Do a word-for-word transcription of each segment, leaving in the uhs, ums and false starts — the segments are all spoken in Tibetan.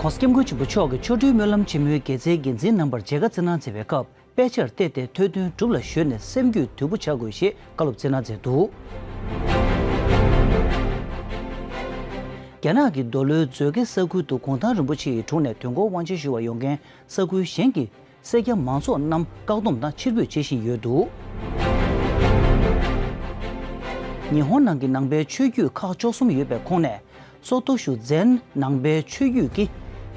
༸གོང་ས་༸སྐྱབས་མགོན་ཆེན་པོ་མཆོག་གིས་ཆོ་འཕྲུལ་སྨོན་ལམ་ཆེན་མོའི་དགེ་རྩའི་འགན་འཛིན་རྣམ་པར་མཇལ་ཁ་བསྩལ་གནང་མཛད་པའི་སྐབས། དཔེ་ཆར་བལྟས་ཏེ་ཐོས་དོན་སྒྲུབ་ལ་གཞོལ་ནས་སེམས་རྒྱུད་དོད་པོ་བྱ་དགོས་ཞེས་བཀའ་སློབ་སྩལ་གནང་མཛད་འདུག་རྒྱ་ནག་གི་མདོ་ལྷོའི་མཛོད་དགེ་ས་ཁུལ་དུ་གུང་ཐང་རིན་པོ་ཆེ་ཡི་དྲུང་ནས་དོན་སྐོར་དབང་ཆེན་ཞུ་བར་ཡོང་མཁན་ས་ཁུལ་གཞན་གྱི་སེར་སྐྱ་མང་ཚོགས་རྣམས་བཀག་སྡོམ་དང་ཕྱིར་འབུད་བྱེད་བཞིན་ཡོད་འདུག་ཉི་ཧོང་ནང་གི་ནང་པའི་ཆོས་བརྒྱུད་ཁག་བཅུ་གསུམ་ཡོད་པའི་ཁོངས་ནས། སོ་ཏོ་ཤུ་ཛན་ནང་པའི་ཆོས་བརྒྱུད་ཀྱིས་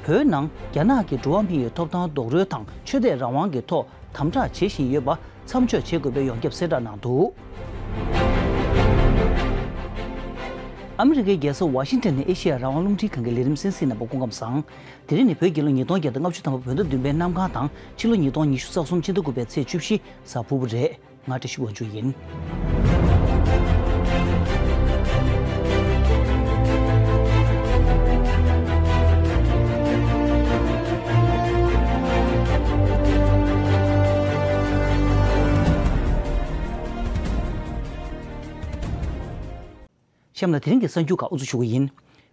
བོད་ནང་རྒྱ་ནག་གི་འགྲོ་བ་མིའི་ཐོབ་ཐང་རྡོག་རོལ་དང་ཆོས་དད་རང་དབང་གི་ཐོག་དམ་དྲག་བྱེད་བཞིན་ཡོད་པ་མཚམས་འཇོག་བྱེད་དགོས་པའི་ཡོངས་ཁྱབ་གསལ་བསྒྲགས་གནང་འདུག་ཨ་མི་རི་ཀའི་རྒྱལ་ས་ཝ་ཤིང་ཊོན་ནས་ཨེ་ཤེ་ཡ་རང་དབང་རླུང་འཕྲིན་ཁང་གི་ལས་རིམ་གསན་གཟིགས་གནང་བ་སྐུ་ཁམས་བཟང་། དེ་རིང་ནི་བོད་རྒྱལ་ལོ་ཉིས་སྟོང་བརྒྱ་དང་ལྔ་བཅུ་ཐམ་པ་བོད་ཟླ་བདུན་པའི་གནམ་གང་དང་ཕྱི་ལོ་ཉིས་སྟོང་ཉི་ཤུ་རྩ་གསུམ་ཕྱི་ཟླ་དགུ་པའི་ཚེས་བཅུ་བཞི་གཟའ་ཕུར་བུ་རེད། ང་བཀྲ་ཤིས་དབང་ཕྱུག་ཡིན། གཤམ་ལ་དེ་རིང་གི་གསར་འགྱུར་ཁག་དབུ་འཛུགས་ཞུ་གི་ཡིན།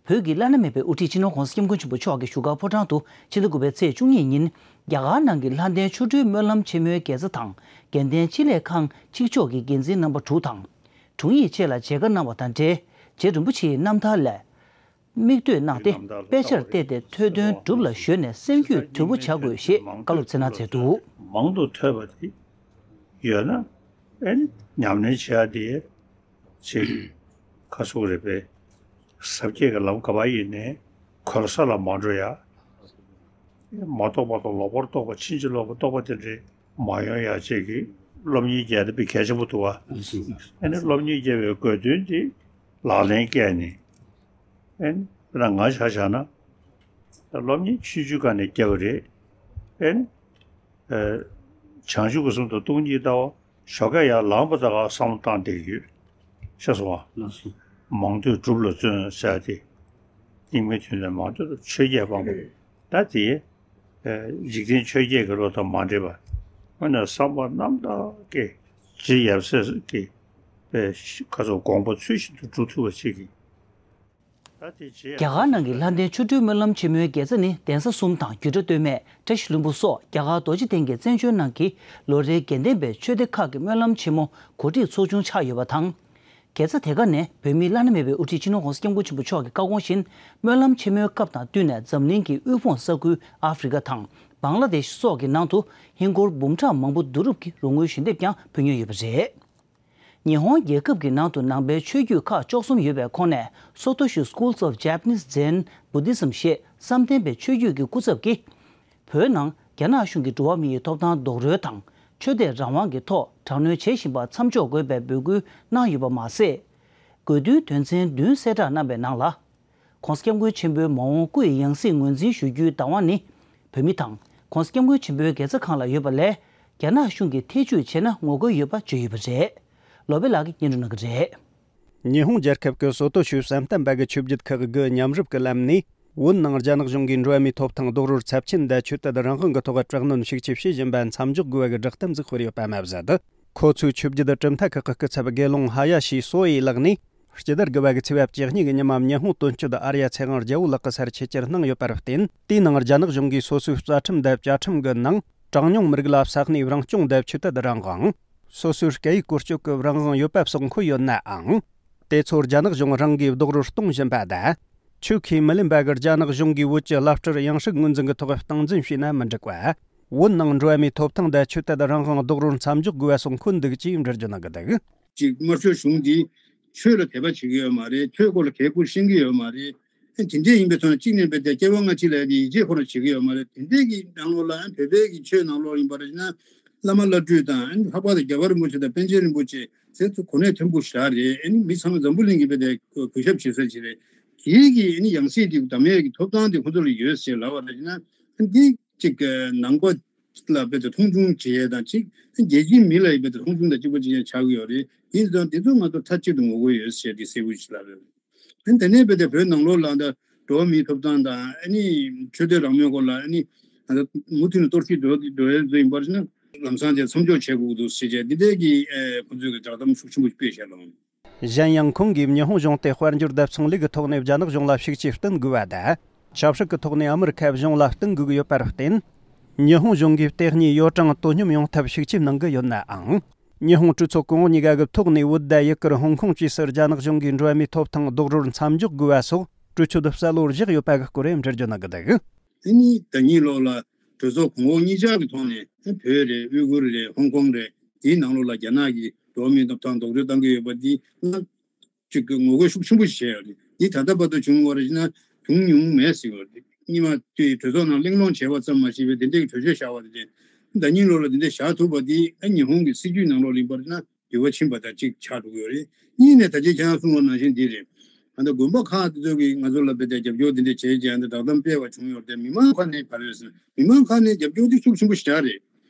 བོད་ཀྱི་བླ་ན་མེད་པའི་དབུ་ཁྲིད་སྤྱི་ནོར་༸གོང་ས་༸སྐྱབས་མགོན་ཆེན་པོ་མཆོག་གིས་བཞུགས་སྒར་ཕོ་བྲང་དུ་ཕྱི་ཟླ་དགུ་པའི་ཚེས་བཅུ་གཉིས་ཉིན། རྒྱ་གར་ནང་གི་ལྷ་ལྡན་ཆོ་འཕྲུལ་སྨོན་ལམ་ཆེན་མོའི་དགེ་རྩ་དང་། དགེ་ལྡན་ཆེད་ལས་ཁང་གཅིག་ལྕོགས་ཀྱི་འགན་འཛིན་རྣམ་པ་དྲུག་དང་། དྲུང་ཡིག་བཅས་ལ་མཇལ་ཁ་གནང་བ་དང་འབྲེལ། རྗེ་རིན་པོ་ཆེའི་རྣམ་ཐར་ལས། མིག་ལྟོས་གནང་སྟེ། དཔེ་ཆར་བལྟས་ཏེ་ཐོས་དོན་སྒྲུབ་ལ་གཞོལ་ནས་སེམས་རྒྱུད་དོད་པོ་བྱ་དགོས་ཞེས་བཀའ་སློབ་སྩལ་གནང་མཛད་འདུག་མང་དུ་ཐོས་པ་དེ་ཡོད་ན། ཨེ་ནི་ཉམས་ལེན་བྱེད་ཡ་དེ་ཅིག་ཁ་སུག་རེད་པས། ཟབ་རྒྱས་ཀྱི་ལམ་ག་པར་ཡིན་ནའི་འཁོར་ས་ལ་མ་འགྲོ་ཡ། མ་རྟོགས་པ་དང་ལོག་པར་རྟོག་པ་ཕྱིན་ཅི་ལོག་གི་རྟོག་པ་དེ་འདྲའི་མ་ཡོང་ཡ་བཅས་ཀྱི་སློབ་གཉེར་རྒྱག་ཡ་དེ་དཔེ་གལ་ཆེན་པོ་འདུག་བ། ཨེ་ནི་སློབ་གཉེར་རྒྱག་པའི་དགོས་དོན་དེ་ལག་ལེན་བཀལ་ནས། ཨེ་ནི་དཔེར་ན་ང་ཆ་བཞག་ན། སློབ་གཉེར་ཆུང་ཆུང་སྒང་ནས་བརྒྱབ་པ་རེད། ཨེ་ནི། ཨེ། བྱང་ཆུབ་ཀྱི་སེམས་དང་སྟོང་ཉིད་ལྟ་བ་ཞོགས་ཀས་ཡར་ལངས་པ་དང་བསམ་བློ་བཏང་བསྡད་ཀྱི་ཡོད། ཤེས་སོང་བ། ལགས་སོ། མང་ཐོས་སྒྲུབ་ལ་བརྩོན་ཟེར་ཏེ། སྙིགས་མའི་དུས་ལ་མང་ཐོས་ཆོས་བརྒྱད་སྤངས་པ། ད་དེ། ཨེ། འཇིག་རྟེན་ཆོས་བརྒྱད་ཀྱི་བློ་དང་མ་འདྲེས་པ། དངོས་གནས་བསམ་པ་རྣམ་དག་གིས་ཇི་ཡབ་སྲས་ཀྱི། ཨེ། ཁ་སོགས་དགོངས་པ་ཚུལ་བཞིན་དུ་སྒྲུབ་ཐུབ་པ་ཅིག་གིས། རྒྱ་གར་ནང་གི་ལྷ་ལྡན་ཆོ་འཕྲུལ་སྨོན་ལམ་ཆེན་མོའི་དགེ་རྩ་ནི་གདན་ས་གསུམ་དང་རྒྱུད་གྲྭ་སྟོད་སྨད་བཀྲ་ཤིས་ལྷུན་པོ་སོགས་རྒྱ་གར་རྡོ་རྗེ་གདན་གྱི་བཙན་བྱོལ་ནང་གི་ལོ་རེའི་དགེ་ལྡན་པའི་ཆོས་སྡེ་ཁག་གི་སྨོན་ལམ་ཆེན་མོ་གོ་སྒྲིག་ཚོགས་ཆུང་ཆགས་ཡོད་པ་དང་། དགེ་རྩ་དེ་ག་ནས་བོད་མིའི་བླ་ན་མེད་པའི་དབུ་ཁྲིད་སྤྱི་ནོར་༸གོང་ས་༸སྐྱབས་མགོན་ཆེན་པོ་མཆོག་གི་བཀའ་དགོངས་བཞིན། སྨོན་ལམ་ཆེན་མོའི་སྐབས་དང་བསྟུན་ནས་འཛམ་གླིང་གི་དབུལ་ཕོངས་ས་ཁུལ་ཨ་ཧྥེ་རི་ཁ་དང་། བང་ལ་དེཤ་སོགས་ཀྱི་ནང་དུ་ཧིན་སྒོར་འབུམ་ཕྲག་མང་པོ་བསྡུ་རུབ་ཀྱིས་རོགས་དངུལ་ཞལ་འདེབས་ཀྱང་ཕུལ་མྱོང་ཡོད་པ་རེད། ཉི་ཧོང་རྒྱལ་ཁབ་ཀྱི་ནང་དུ་ནང་པའི་ཆོས་བརྒྱུད་ཁག་བཅུ་གསུམ་ཡོད་པའི་ཁོངས་ནས་སོ་ཏོ་ཤུ་Schools of Japanese Zen Buddhism ཞེས་བསམ་གཏན་པའི་ཆོས་བརྒྱུད་ཀྱི་སྐུ་ཚབ་ཀྱིས། བོད་ནང་རྒྱ་ནག་གཞུང་གིས་འགྲོ་བ་མིའི་ཐོབ་ཐང་རྡོག་རོལ་དང་ཆོས་དད་རང་དབང་གི་ཐོག་དྲག་གནོན་བྱེད་བཞིན་པ་མཚམས་འཇོག་དགོས་པའི་འབོད་སྐུལ་གནང་ཡོད་པ་མ་ཟད། དགོས་འདུན་དོན་ཚན་བདུན་གསལ་བསྒྲགས་གནང་བའི་ནང་ལ། ༸གོང་ས་༸སྐྱབས་མགོན་ཆེན་པོའི་མ་འོངས་སྐུ་ཡི་ཡང་སྲིད་ངོས་འཛིན་ཞུ་རྒྱུའི་བདག་དབང་ནི། བོད་མི་དང་༸གོང་ས་༸སྐྱབས་མགོན་ཆེན་པོའི་དགེ་རྩ་ཁང་ལ་ཡོད་པ་ལས། རྒྱ་ནག་གཞུང་གིས་ཐེ་བྱུས་བྱས་ན་ངོ་རྒོལ་ཡོད་པ་བརྗོད་ཡོད་པ་རེད། ལོ་པེ་ལགས་ཀྱིས་སྙན་སྒྲོན་གནང་གི་རེད། ཉི་ཧོང་རྒྱལ་ཁབ་ཀྱི་སོ་ཏོ་ཤུ་བསམ་གཏན་པ་གི་ཆོས་བརྒྱུད་ཁག་གི་མཉམ་རུབ་ཀྱི་ལམ་ནས། བོད་ནང་རྒྱ་ནག་གཞུང་གིས་འགྲོ་བ་མིའི་ཐོབ་ཐང་རྡོག་རོལ་ཚབས་ཆེན་དང་ཆོས་དད་རང་དབང་གི་ཐོག་དྲག་གནོན་ཤུགས་ཆེ་བྱེད་བཞིན་པ་མཚམས་འཇོག་དགོས་པ་གི་བསྒྲགས་གཏམ་ཟིག་ཤོར་ཡོད་པ་མ་ཟད། ཁོ་ཚོའི་ཆོས་བརྒྱུད་གྲུབ་མཐའ་ཁག་ཁག་གི་ཚབ་དགེ་སློང་ཧ་ཡ་ཤི་སོ་ཡི་ལག་ནས། སྤྱི་ཟླ་དགུ་པ་གི་ཚེས་པ་བཅུ་གཉིས་ཀྱི་ཉི་མ་ཉི་ཧོང་དོན་གཅོད་ཨར་ཡ་ཚེ་དབང་རྒྱལ་པོ་ལགས་ཀྱི་སར་ཆེད་བཅར་གནང་ཡོད་པར་བརྟེན། དེའི་ནང་རྒྱ་ནག་གཞུང་གིས་སོ་སོའི་རྩ་ཁྲིམས་དང་བཅའ་ཁྲིམས་ཀྱི་ནང་། གྲངས་ཉུང་མི་རིགས་ལ་ས་གནས་རང་སྐྱོང་དང་ཆོས་དད་རང་དབང་། སོ་སོའི་སྐད་ཡིག་བཀོལ་སྤྱོད་ཀྱི་རང་དབང་ཡོད་པ་སོགས་འཁོད་ཡོད་ནའང་། དེ་ཚོ་རྒྱ་ནག་གཞུང་རང་གིས་རྡོག་རོལ་གཏོང་བཞིན་པ་དང་། ཆོས་ཁས་མི་ལེན་པ་གི་རྒྱ་ནག་གཞུང་གིས་བོད་ཀྱི་བླ་སྤྲུལ་ཡང་སྲིད་ངོས་འཛིན་གྱི་ཐོག་སྟངས་འཛིན་བྱས་ན་མི་འགྲིག་པ། བོད་ནང་འགྲོ་བ་མིའི་ཐོབ་ཐང་དང་ཆོས་དད་རང་དབང་རྡོག་རོལ་མཚམས་འཇོག་དགོས་པ་སོགས་འཁོད་འདུག་ཅེས་འགྲེལ་བརྗོད་གནང་གི་འདུག་ཅིག་དམར་ཤོག་གཞུང་འདིས་ཆོས་ལ་དད་པ་བྱེད་ཀྱི་ཡོད་མ་རེད། ཆོས་སྐོར་ལ་གལ་ཁུར་ཤེས་ཀྱི་ཡོད་མ་རེད། ཨ་དེ་འདྲས་ཡིན་པའི་ཐོག་ནས་གཅིག་ནས་བལྟས་ཏེ་སྐྱེ་བ་སྔ་ཕྱི་ལ་ཡང་ཡིད་ཆེས་ཁོ་རང་བྱེད་ཀྱི་ཡོད་མ་རེད། དེ་འདྲས་ཀྱི་ནང་ལོགས་ལ་ཨ་བོད་པའི་གི་ཆོས་ནང་ལོགས་ཡིན་པར་བྱས་ན་བླ་མ་བླ་སྤྲུལ་དང་ཨ་ལྷག་པར་དུ་རྒྱལ་བ་རིན་པོ་ཆེ་དང་པཎ་ཆེན་རིན་པོ་ཆེ་ཟེར་ཚོ་གོ་གནས་མཐོན་པོ་ཞེ་དྲག་རེད། ཨ་ནི་མི་ཚང་མ་འཛམ་བུ་གླིང་གི་བལྟས་ཏེ་གུས་ཞབས་བྱེད་ས་ཅིག་རེད། དེའི་གི་ཨ་ནི་ཡང་སྲིད་དེ་གདམ་ཡས་ཀྱི་ཐོབ་ཐང་དེ་ཁོ་ཚོ་ལ་ཡོད་ཟེར་ལབ་པ་རེད་ན། ཨ་འདི་གཅིག་ནང་པ་ལ་རྦད་དེ་མཐོང་ཆུང་བྱེད་ཡས་དང་གཅིག་རྒྱལ་སྤྱིའི་མི་ལ་རྦད་དེ་མཐོང་ཆུང་དང་གཅིག་པ་གཅིག་རྐྱང་ཆགས་ཀྱི་ཡོད་རེད། ཡིན་ཙང་འདི་ཚོ་ང་ཚོ་མཐའ་གཅིག་ཏུ་ངོ་རྒོལ་ཡོད་ཟེར་འདི་གསལ་པོ་ཞིག་ལབ་ཡོད་རེད། ཨ་ནི་དེ་ནས་རྦད་དེ་བོད་ནང་ལོགས་ལ་ད་འགྲོ་བ་མིའི་ཐོབ་ཐང་དང་ཨ་ནི་ཆོས་དད་རང་མོས་སྐོར་ལ་ཨ་ནི་ང་ཚོ་མུ་མཐུད་ནས་གཏོར་བཤིག་འགྲོ་འགྲོ་ཡས་ཚོ་ཡིན་པར་ན་ལམ་སང་དེ་མཚམས་འཇོག་བྱེད་དགོས་ཀྱི་འདུག་ཟེར་བྱས་འདི་འདྲའི་གི་ཨ་ཁོང་ཚོས་གི་བསྒྲགས་གཏམ་ཤུགས་ཆེན་པོ་སྤེལ་བཞག་ལ། གཞན་ཡང་ཁོང་གིས་ཉི་ཧོང་གཞུང་དེ་དཔལ་འབྱོར་དང་ཚོང་ལས་ཀྱི་ཐོག་ནས་རྒྱ་ནག་གཞུང་ལ་ཤུགས་ཆེ་བསྟུན་དགོས་པ་དང་། ཆབ་སྲིད་ཀྱི་ཐོག་ནས་ཨ་མི་རི་ཁ་གཞུང་ལ་བསྟུན་དགོས་ཀྱི་ཡོད་པར་བརྟེན། ཉི་ཧོང་གཞུང་གིས་དེ་གཉིས་ཡོ་བྲང་དོ་སྙོམས་ཡོང་ཐབས་ཤུགས་ཆེ་གནང་གི་ཡོད་ནའང་། ཉི་ཧོང་གྲོས་ཚོགས་གོང་འོག་གཉིས་ཀ་གི་ཐོག་ནས་བོད་དང་ཡུ་གུར་ཧོང་ཀོང་བཅས་སུ་རྒྱ་ནག་གཞུང་གིས་འགྲོ་བ་མིའི་ཐོབ་ཐང་རྡོག་རོལ་མཚམས་འཇོག་དགོས་པ་སོགས་གྲོས་ཆོད་གསལ་བོར་བཞག་ཡོད་པ་གི་སྐོར་འགྲེལ་བརྗོད་གནང་གི་འདུག། དེ་ནི་ཟླ་ཉིན་ལོག་ལ་གྲོས་ཚོགས་གོང་འོག་གཉིས་ཆར་གྱི་ཐོག་ནས་བོད་རེད། ཨུ་གུར་རེད། ཧོང་ཀོང་རེད། དེའི་ནང་ལོགས་ལ་རྒྱ་ནག་གིས་འགྲོ་བ་མིའི་ཐོབ་ཐང་རྡོག་རོལ་བཏང་གི་ཡོད་པ་འདི་ང་གཅིག་གི་ངོ་རྒོལ་ཤུགས་ཆེན་པོ་ཞིག་བྱས་ཡོད་རེད། འདི་ད་ལྟ་བར་དུ་བྱུང་བ་རེད་ན་བྱུང་མྱོང་མེད་ཟེར་བ་རེད། སྔོན་མ་དེ་གྲོས་ཚོགས་ནང་གླེང་སློང་བྱས་པ་ཙམ་མ་ཟད་པའི་དེ་འདྲའི་གྲོས་ཆོད་བཞག་པ་དེ་ཟླ་ཉིན་ལོག་ལ་དེ་འདྲ་བཞག་ཐུབ་པ་འདི་ཨ་ཉི་ཧོང་གི་སྲིད་ཇུས་ནང་ལོགས་ལ་ཡིན་པ་རེད་ན། འགྱུར་བ་ཕྱིན་པ་དང་གཅིག་ཆགས་འགྲོ་གི་ཡོད་རེད། གཉིས་ནས་ད་ཅི་ཁྱེད་རང་གསུངས་པ་ནང་བཞིན་འདི་རེད། ཨ་ནི་དགོན་པ་ཁག་དེ་ཚོ་གིས་ང་ཚོ་ལ་དཔེ་དེ་རྒྱབ་སྐྱོར་དེ་འདྲ་བྱས་རྗེས་ཨ་ནི་བསྒྲགས་གཏམ་སྤེལ་བ་བྱུང་ཡོད་རེད། མི་མང་ཁ་ནས་ག་རེ་ཟེར་ན་མི་མང་ཁ་ནས་རྒྱབ་སྐྱོར་དེ་ཤུགས་ཆེན་པོ་ཞེ་དྲག་རེད།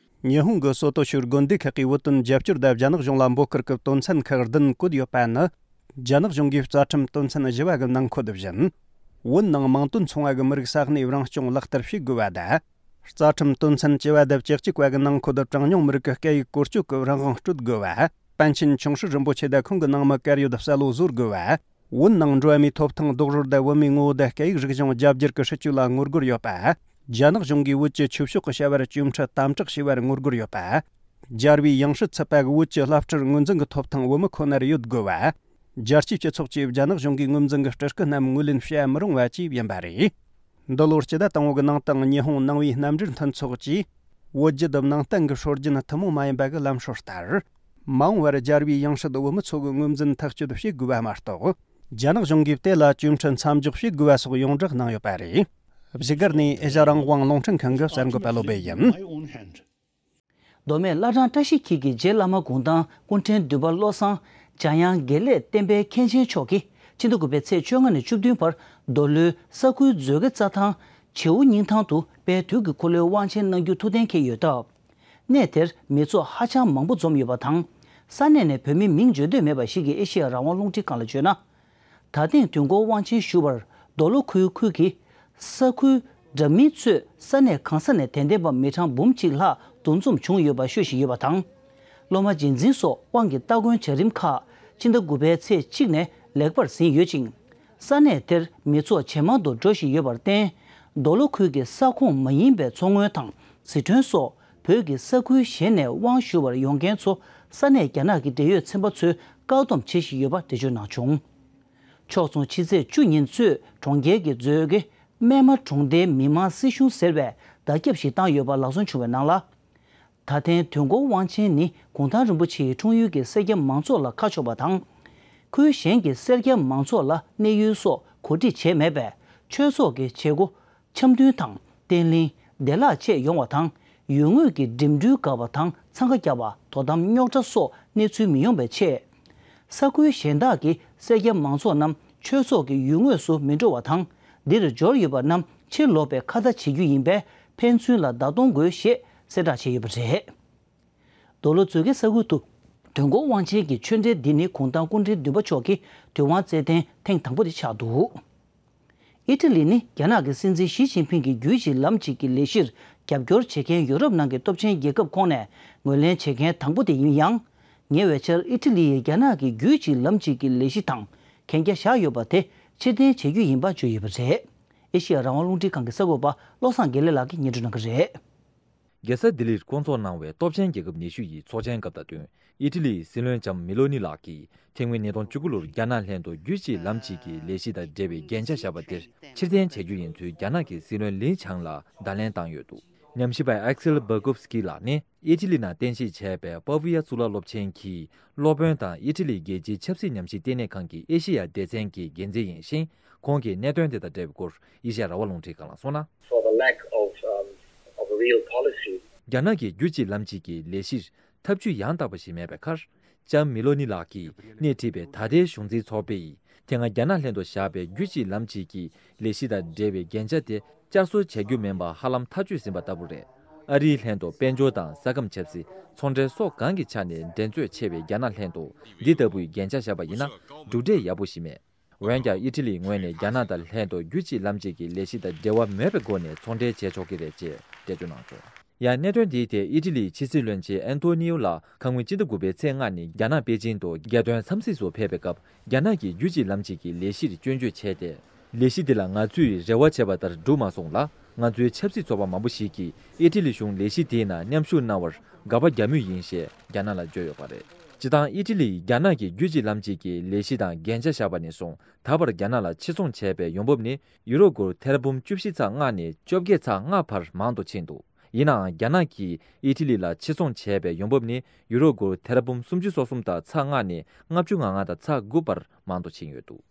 ཉི་ཧོང་གི་སོ་ཏོ་ཤུར་དགོན་སྡེ་ཁག་གིས་བོད་དོན་རྒྱབ་སྐྱོར་དང་རྒྱ་ནག་གཞུང་ལ་འབོད་སྐུལ་གྱི་དོན་ཚན་ཁག་བདུན་བཀོད་ཡོད་པ་ནི། རྒྱ་ནག་གཞུང་གིས་རྩ་ཁྲིམས་དོན་ཚན་བཞི་བ་གི་ནང་འཁོད་བཞིན། བོད་ནང་མིང་དོན་མཚུངས་པ་གི་མི་རིགས་ས་གནས་རང་སྐྱོང་ལག་བསྟར་བྱེད་དགོས་པ་དང་། རྩ་ཁྲིམས་དོན་ཚན་བཅུ་བ་དང་བཅུ་གཅིག་པ་གི་ནང་འཁོད་གྲངས་ཉུང་མི་རིགས་ཀྱི་སྐད་ཡིག་བཀོལ་སྤྱོད་ཀྱི་རང་དབང་སྤྲོད་དགོས་པ། པཎ་ཆེན་ཆུང་སྲིད་རིན་པོ་ཆེ་དང་ཁོང་གི་ནང་མི་བཀར་ཡོད་གསལ་བོ་བཟོ་དགོས་པ། བོད་ནང་འགྲོ་བ་མིའི་ཐོབ་ཐང་རྡོག་རོལ་དང་བོད་མིའི་ངོ་བོ་དང་སྐད་ཡིག་རིག་གཞུང་རྒྱ་བསྒྱུར་གྱི་སྲིད་ཇུས་ལ་ངོ་རྒོལ་ཡོད་པ། རྒྱ་ནག་གཞུང་གིས་བོད་ཀྱི་ཆོས་ཕྱོགས་ཀྱི་བྱ་བར་གཅོད་འཕྲི་དམ་དྲག་བྱས་པར་ངོ་རྒོལ་ཡོད་པ། རྒྱལ་བའི་ཡང་སྲིད་ཚུད་པ་གི་བོད་ཀྱི་བླ་སྤྲུལ་ངོས་འཛིན་གྱི་ཐོབ་ཐང་བོད་མི་ཁོ་ནར་ཡོད་དགོས་པ། རྒྱལ་སྤྱིའི་སྤྱི་ཚོགས་ཀྱིས་རྒྱ་ནག་གཞུང་གིས་ངོས་འཛིན་གྱི་སྤྲུལ་སྐུ་རྣམས་ངོས་ལེན་བྱེད་མི་རུང་བ་བཅས་ཡིན་པ་རེད། འདི་ལོར་སྤྱི་ཟླ་དང་པོ་གི་ནང་དུའང་ཉི་ཧོང་ནང་པའི་རྣམ་འགྲེལ་མཐུན་ཚོགས་ཀྱིས། བོད་བརྒྱུད་ནང་བསྟན་གྱི་སྲོལ་རྒྱུན་ཐུན་མོང་མ་ཡིན་པ་གི་ལམ་སྲོལ་ལྟར། མ་འོངས་པར་རྒྱལ་བའི་ཡང་སྲིད་བོད་མི་ཚོ་གི་ངོས་འཛིན་ཐག་གཅོད་བྱེད་དགོས་པ་མ་གཏོགས། རྒྱ་ནག་གཞུང་གིས་དེ་ལ་གཅོད་འཕྲི་མཚམས་འཇོག་བྱེད་དགོས་པ་སོགས་ཡོངས་བསྒྲགས་གནང་ཡོད་པ་རེད། བཞུགས་སྒར་ནས་ཨེ་ཤ་རང་དབང་རླུང་འཕྲིན་ཁང་གི་གསར་འགོད་པ་བློ་སྦེ་ཡིན། མདོ་སྨད་བླ་བྲང་བཀྲ་ཤིས་འཁྱིལ་གྱི་རྗེ་བླ་མ་གུང་ཐང་སྐུ་ཕྲེང་བདུན་པ་བློ་བཟང་འཇམ་དབྱངས་དགེ་ལེགས་བསྟན་པའི་མཁན་ཆེན་མཆོག་གིས་ཕྱི་ཟླ་དགུ་པའི་ཚེས་བཅོ་ལྔ་ནས་བཅུ་བདུན་བར་མདོ་ལྷོའི་ས་ཁུལ་མཛོད་དགེ་རྩྭ་ཐང་བྱེའུ་སྙིང་ཐང་དུ་དཔལ་དུས་ཀྱི་འཁོར་ལོའི་དབང་ཆེན་གནང་རྒྱུ་ཐུགས་གཏན་འཁེལ་ཡོད་སྟབས། གནས་དེར་མི་ཚོགས་ཧ་ཅང་མང་པོ་འཛོམས་ཡོད་པ་དང་། ས་གནས་ནས་བོད་མི་མིང་བརྗོད་འདོད་མེད་པ་ཞིག་གིས་ཨེ་ཤེ་ཡ་རང་དབང་རླུང་འཕྲིན་ཁང་ལ་བརྗོད་ན། ད་ཐེངས་དུས་འཁོར་དབང་ཆེན་ཞུ་བར་མདོ་ལྷོ་ཁུལ་ཁུལ་གྱི་ས་ཁུལ་འདྲ་མིན་ཚོས་ས་གནས་གང་ས་ནས་དད་ལྡན་པ་མི་གྲངས་འབུམ་གཅིག་ལྷག་འདུ་འཛོམས་བྱུང་ཡོད་པ་ཤོད་བཞིན་ཡོད་པ་དང་། སློབ་མ་རྗེས་འཛིན་སོགས་དབང་གི་སྟ་གོན་བྱ་རིམ་ཁག་ཕྱི་ཟླ་དགུ་པའི་ཚེས་གཅིག་ནས་ལེགས་པར་ཟིན་ཡོད་ཅིང་། ས་གནས་དེར་མི་ཚོགས་ཇེ་མང་དུ་འགྲོ་བཞིན་ཡོད་པར་བརྟེན། མདོ་ལྷོ་ཁུལ་གྱི་ས་ཁོངས་མ་ཡིན་པའི་མཚོ་སྔོན་དང་ཟི་ཁྲོན་སོགས་བོད་ཀྱི་ས་ཁུལ་གཞན་ནས་དབང་ཞུ་བར་ཡོང་མཁན་ཚོ་ས་གནས་རྒྱ་ནག་གི་འབྲེལ་ཡོད་ཚན་པ་ཚོས་བཀག་སྡོམ་བྱེད་བཞིན་ཡོད་པ་འགྲེལ་བརྗོད་གནང་བྱུང་། ཕྱོགས་མཚུངས་ཕྱི་ཚེས་བཅུ་ཉིན་གཙོས་གྲོང་ཁྱེར་གྱི་མཛོད་དགེ་སྨད་མ་གྲོང་སྡེའི་མི་མང་སྲིད་གཞུང་ཟེར་བས་བརྡ་ཁྱབ་ཞིག་བཏང་ཡོད་པ་ལག་སོན་བྱུང་བའི་ནང་ལ། ད་ཐེངས་དུས་འཁོར་དབང་ཆེན་ནི་གུང་ཐང་རིན་པོ་ཆེའི་འཁྲུངས་ཡུལ་གྱི་སེར་སྐྱ་མང་ཚོགས་ལ་ཁ་ཕྱོགས་པ་དང་། ཁུལ་གཞན་གྱི་སེར་སྐྱ་མང་ཚོགས་ལ་གནས་ཡུལ་སོགས་གོ་སྒྲིག་བྱས་མེད་པས་ཆོས་ཚོགས་ཀྱི་བྱེད་སྒོ། འཆམ་མཐུན་དང་བརྟན་ལྷིང་བདེ་བླག་བཅས་ཡོང་བ་དང་། ཡུལ་དངོས་ཀྱི་འགྲིམ་འགྲུལ་འགག་པ་དང་འཚང་ཁ་རྒྱག་པ། དོ་དམ་རྙོག་དྲ་སོགས་གནས་ཚུལ་མི་ཡོང་བའི་ཆེད། ས་ཁུལ་གཞན་དག་གི་སེར་སྐྱ་མང་ཚོགས་རྣམས་ཆོས་ཚོགས་ཀྱི་ཡུལ་དངོས་སུ་མི་འགྲོ་བ་དང་། འདིར་འབྱོར་ཡོད་པ་རྣམས་ཕྱིར་ལོག་པའི་ཁ་བརྡ་བྱེད་རྒྱུ་ཡིན་པས་ཕན་ཚུན་ལ་བརྡ་གཏོང་དགོས་ཞེས་གསལ་བསྒྲགས་བྱས་ཡོད་པ་རེད། མདོ་ལྷོ་མཛོད་དགེ་ས་ཁུལ་དུ་དུས་འཁོར་དབང་ཆེན་གྱི་ཆོས་འབྲེལ་འདི་ནི་གུང་ཐང་སྐུ་ཕྲེང་བདུན་པ་མཆོག་གི་དུས་དབང་སྩལ་ཐེངས་ཐེངས་དང་པོ་དེ་ཆགས་འདུག། ཨི་ཊ་ལི་ནི་རྒྱ་ནག་གི་སྲིད་འཛིན་ཞི་ཅིན་ཕིང་གི་རྒྱུད་གཅིག་ལམ་གཅིག་གི་ལས་གཞིར་རྒྱབ་སྐྱོར་བྱེད་མཁན་ཡོ་རོབ་ནང་གི་སྟོབས་ཆེན་རྒྱལ་ཁབ་ཁོངས་ནས་ངོས་ལེན་བྱེད་མཁན་དང་པོ་དེ་ཡིན་ཡང་། ཉེ་བའི་ཆར་ཨི་ཊ་ལི་ཡིས་རྒྱ་ནག་གི་རྒྱུད་གཅིག་ལམ་གཅིག་གི་ལས་གཞི་དང་གན་རྒྱ་བཞག་ཡོད་པ་དེ་ཕྱིར་འཐེན་བྱེད་རྒྱུ་ཡིན་པ་བརྗོད་ཡོད་པ་རེད། ཨེ་ཤེ་ཡ་རང་དབང་རླུང་འཕྲིན་ཁང་གི་གསར་འགོད་པ་བློ་བཟང་དགེ་ལེགས་ལགས་ཀྱིས་སྙན་སྒྲོན་གནང་གི་རེད། རྒྱལ་ས་ལྡི་ལིར་བསྐོང་ཚོགས་གནང་བའི་སྟོབས་ཆེན་རྒྱལ་ཁབ་ཉི་ཤུ་ཡི་ཚོགས་ཆེན་སྐབས་དང་བསྟུན། ཨི་ཊ་ལིའི་སྲིད་བློན་ལྕམ་མི་ལོ་ནི་ལགས་ཀྱིས་ཐེངས་མའི་ཉིས་སྟོང་བཅུ་དགུ་ལོར་རྒྱ་ནག་ལྷན་དུ་རྒྱུད་གཅིག་ལམ་གཅིག་གི་ལས་གཞི་དང་འབྲེལ་བའི་འགན་ཆ་བཞག་པ་དེར་ཕྱིར་འཐེན་བྱེད་རྒྱུ་ཡིན་ཚུལ་རྒྱ་ནག་གི་སྲིད་བློན་ལི་ཆང་ལ་བརྡ་ལན་བཏང་ཡོད་འདུག། ཉམས་ཞིབ་པ་ཨེག་སེལ་བྷ་གོབ་སྐི་ལགས་ནི་ཨི་ཊ་ལི་ནང་རྟེན་གཞི་བྱས་པའི་པ་བུ་ཡ་གཙུག་ལག་སློབ་ཆེན་གྱི་སློབ་དཔོན་དང་ཨི་ཊ་ལིའི་རྒྱལ་སྤྱིའི་ཆབ་སྲིད་ཉམས་ཞིབ་ལྟེ་གནས་ཁང་གི་ཨེ་ཤེ་ཡ་སྡེ་ཚན་གྱི་འགན་འཛིན་ཡིན་ཞིང་། ཁོང་གིས་གནད་དོན་དེ་དང་འབྲེལ་བའི་སྐོར་ཨེ་ཤེ་ཡ་རང་དབང་རླུང་འཕྲིན་ཁང་ལ་གསུངས་ན། For the lack of, um, of a real policy. རྒྱ་ནག་གིས་རྒྱུད་གཅིག་ལམ་གཅིག་གི་ལས་གཞིར་ཐབས་ཇུས་ཡང་དག་པ་ཞིག་མེད་པའི་ཁར། ལྕམ་མི་ལོ་ནི་ལགས་ཀྱིས་སྣེ་ཁྲིད་པའི་ད་ལྟའི་གཞུང་འཛིན་ཚོགས་པས་དེ་སྔ་རྒྱ་ནག་ལྷན་དུ་བཞག་པའི་རྒྱུད་གཅིག་ལམ་གཅིག་གི་ལས་གཞི་དང་འབྲེལ་བའི་འགན་ཆ་དེ་བསྐྱར་གསོ་བྱ་རྒྱུ་མིན་པ་ཧ་ལམ་ཐག་གཅོད་ཟིན་པ་ལྟ་བུ་རེད། ཨ་རིའི་ལྷན་དུ་དཔལ་འབྱོར་དང་ས་ཁམས་ཆབ་སྲིད། ཚོང་འབྲེལ་སོགས་གང་གི་ཆ་ནས་འགྲན་རྩོད་ཆེ་བའི་རྒྱ་ནག་ལྷན་དུ་འདི་ལྟ་བུའི་འགན་ཆ་བཞག་པ་ཡིན་ན་གྲུབ་འབྲས་ཡག་པོ་ཞིག་མེད། འོན་ཀྱང་ཨི་ཊ་ལིའི་ངོས་ནས་རྒྱ་ནག་དང་ལྷན་དུ་རྒྱུད་གཅིག་ལམ་གཅིག་གི་ལས་གཞི་དང་འབྲེལ་བ་མེད་པའི་སྒོ་ནས་ཚོང་འབྲེལ་བྱས་ཆོག་གི་རེད་ཅེས་འགྲེལ་བརྗོད་གནང་བྱུང་། ཡང་གནད་དོན་འདིའི་ཐད་ཨི་ཊ་ལིའི་ཕྱི་སྲིད་བློན་ཆེན་ཨན་ཐོ་ནིའུ་ལགས་ཁ་སྔོན་སྤྱི་ཟླ་དགུ་པའི་ཚེས་ལྔ་ནི་རྒྱ་ནག་པེ་ཅིང་དུ་རྒྱལ་དོན་འཚམས་གཟིགས་སུ་ཕེབས་པའི་སྐབས། རྒྱ་ནག་གིས་རྒྱུད་གཅིག་ལམ་གཅིག་གི་ལས་གཞིར་སྐྱོན་བརྗོད་བྱས་ཏེ། ལས་གཞི་དེ་ལ་ང་ཚོས་རེ་བ་བྱས་པ་ལྟར་འགྲུབ་མ་སོང་ལ། ང་ཚོའི་ཆབ་སྲིད་ཚོགས་པ་མང་པོ་ཞིག་གིས་ཨི་ཊ་ལི་གཞུང་ལས་གཞི་དེའི་ནང་མཉམ་ཞུགས་གནང་བར་དགག་པ་རྒྱག་མུས་ཡིན་ཞེས་རྒྱ་ནག་ལ་བརྗོད་ཡོད་པ་རེད། སྤྱིར་བཏང་ཨི་ཊ་ལིས་རྒྱ་ནག་གི་རྒྱུད་གཅིག་ལམ་གཅིག་གི་ལས་གཞི་དང་འགན་ཆ་བཞག་པ་ནས་བཟུང་ད་བར་རྒྱ་ནག་ལ་ཕྱིར་ཚོང་བྱས་པའི་ཡོང་འབབ་ནི་ཡུ་རོ་སྒོར་ཐེར་འབུམ་བཅུ་བཞི་ཚེག་ལྔ་ནས་བཅོ་བརྒྱད་ཚེག་ལྔ་བར་མང་དུ་ཕྱིན་འདུག་ཡིན་ནའང་རྒྱ་ནག་གིས་ཨི་ཊ་ལི་ལ་ཕྱིར་ཚོང་བྱས་པའི་ཡོང་འབབ་ནི་ཡུ་རོ་སྒོར་ཐེར་འབུམ་སུམ་ཅུ་སོ་གསུམ་དང་ཚེག་ལྔ་ནས་ལྔ་བཅུ་ང་ལྔ་དང་ཚེག་དགུ་བར་མང་དུ་ཕྱིན་ཡོད་འདུག་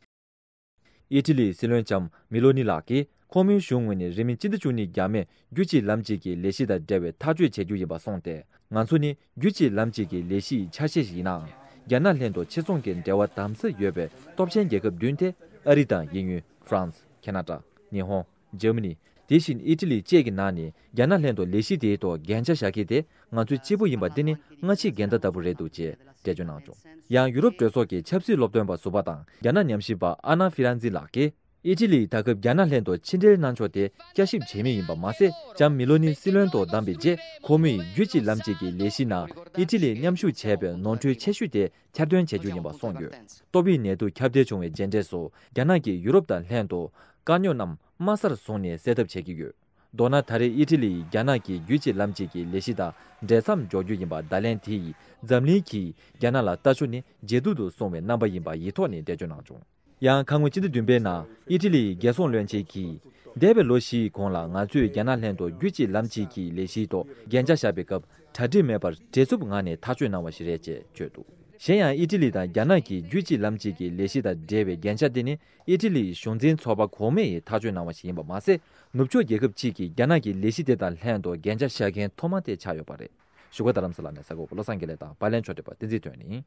ཨི་ཊ་ལིའི་སྲིད་བློན་ལྕམ་མི་ལོ་ནི་ལགས་ཀྱིས་ཁོ་མོའི་གཞུང་ངོས་ནས་རིང་མིན་སྤྱི་ཟླ་བཅུ་གཉིས་རྒྱ་མའི་རྒྱུད་གཅིག་ལམ་གཅིག་གི་ལས་གཞི་དང་འབྲེལ་བའི་ཐག་གཅོད་བྱེད་རྒྱུ་ཡིན་པ་གསུངས་ཏེ། ང་ཚོ་ནི་རྒྱུད་གཅིག་ལམ་གཅིག་གི་ལས་གཞི་ཡི་ཆ་ཤས་ཤིག་ཡིན་ནའང་། རྒྱ་ནག་ལྷན་དུ་ཕྱིར་ཚོང་གི་འབྲེལ་བ་དམ་ཟབ་ཡོད་པའི་སྟོབས་ཆེན་རྒྱལ་ཁབ་བདུན་ཏེ། ཨ་རི་དང་དབྱིན་ཡུལ། ཧྥ་རན་སི། ཁེ་ན་ཌ། ཉི་ཧོང་། འཇར་མ་ནི། དེ་བཞིན་ཨི་ཊ་ལི་བཅས་ཀྱི་ནང་ནས་རྒྱ་ནག་ལྷན་དུ་ལས་གཞི་དེའི་ཐོག་འགན་ཆ་བཞག་མཁན་དེ་ང་ཚོའི་གཅིག་པུ་ཡིན་པ་འདི་ནི་སྔ་ཕྱི་འགལ་ཟླ་ལྟ་བུ་རེད་འདུག་ཅེས་འགྲེལ་བརྗོད་གནང་བྱུང་། ཡང་ཡུ་རོབ་གྲོས་ཚོགས་ཀྱི་ཆབ་སྲིད་སློབ་སྟོན་པ་ཟུར་པ་དང་རྒྱ་ནག་ཉམས་ཞིབ་པ་ཨ་ན་ཧྥི་རན་ཛི་ལགས་ཀྱིས། ཨི་ཊ་ལིས་ད་སྐབས་རྒྱ་ནག་ལྷན་དུ་ཕྱི་འབྲེལ་གནང་ཕྱོགས་དེ་བསྐྱར་ཞིབ་བྱེད་མུས་ཡིན་པ་མ་ཟད། ལྕམ་མི་ལོ་ནི་སྲིད་བློན་དུ་བདམས་པའི་རྗེས་ཁོ་མོས་རྒྱུད་གཅིག་ལམ་གཅིག་གི་ལས་གཞི་ནང་ཨི་ཊ་ལིས་མཉམ་ཞུགས་བྱས་པའི་ནོར་འཁྲུལ་ཆེ་ཤོས་དེ་ཁྱབ་སྟོན་བྱེད་རྒྱུ་ཡིན་པ་གསུངས་ཡོད། ཏོག་དབྱིབས་ནད་དུག་ཁྱབ་གདལ་བྱུང་བའི་རྗེས་འབྲས་སུ་རྒྱ་ནག་གིས་ཡུ་རོབ་དང་ལྷན་དུ་དཀའ་རྙོག་རྣམས་དམའ་སར་བཟུང་ནས་སེལ་ཐབས་བྱེད་ཀྱི་ཡོད། མདོར་ན་ད་རེས་ཨི་ཊ་ལིས་རྒྱ་ནག་གི་རྒྱུད་གཅིག་ལམ་གཅིག་གི་ལས་གཞི་དང་འབྲེལ་མཚམས་འཇོག་རྒྱུ་ཡིན་པ་བརྡ་ལན་དེ་ཡིས་འཛམ་གླིང་གིས་རྒྱ་ནག་ལ་ལྟ་ཕྱོགས་ནི་ཇེ་སྡུག་ཏུ་སོང་བའི་རྣམ་པ་ཡིན་པ་ཡིག་ཐོག་ནས་འགྲེལ་བརྗོད་གནང་བྱུང་། ཡང་ཁ་སྔོན་ཕྱི་ཟླ་བདུན་པའི་ནང་ཨི་ཊ་ལིའི་རྒྱལ་སྲུང་བློན་ཆེན་གྱིས། འདས་པའི་ལོ་བཞིའི་གོང་ལ་ང་ཚོས་རྒྱ་ནག་ལྷན་དུ་རྒྱུད་གཅིག་ལམ་གཅིག་གི་ལས་གཞིའི་ཐོག་འགན་ཆ་བཞག་པའི་སྐབས་གྲ་སྒྲིག་མེད་པར་བྲེལ་འཚུབ་ངང་ནས་ཐག་གཅོད་གནང་བ་ཞིག་རེད་ཅེས་བརྗོད་འདུག་གཞན་ཡང་ཨི་ཊ་ལི་དང་རྒྱ་ནག་གི་རྒྱུད་གཅིག་ལམ་གཅིག་གི་ལས་གཞི་དང་འབྲེལ་བའི་འགན་ཆ་དེ་ནི་ཨི་ཊ་ལིའི་གཞུང་འཛིན་ཚོགས་པ་གོང་མ་ཡིས་ཐག་གཅོད་གནང་བ་ཞིག་ཡིན་པ་མ་ཟད། ནུབ་ཕྱོགས་རྒྱལ་ཁབ་ཅིག་གིས་རྒྱ་ནག་གི་ལས་གཞི་དེ་དང་ལྷན་དུ་འགན་ཆ་བཞག་མཁན་ཐོག་མ་དེ་ཆགས་ཡོད་པ་རེད། བཞུགས་སྒར་རྡ་རམ་ས་ལ་ནས་གསར་འགོད་པ་བློ་བཟང་དགེ་ལེགས་དང་པར་ལེན་ཕྱོགས་སྒྲིག་པ་བསྟན་འཛིན་དོན་ཡིན།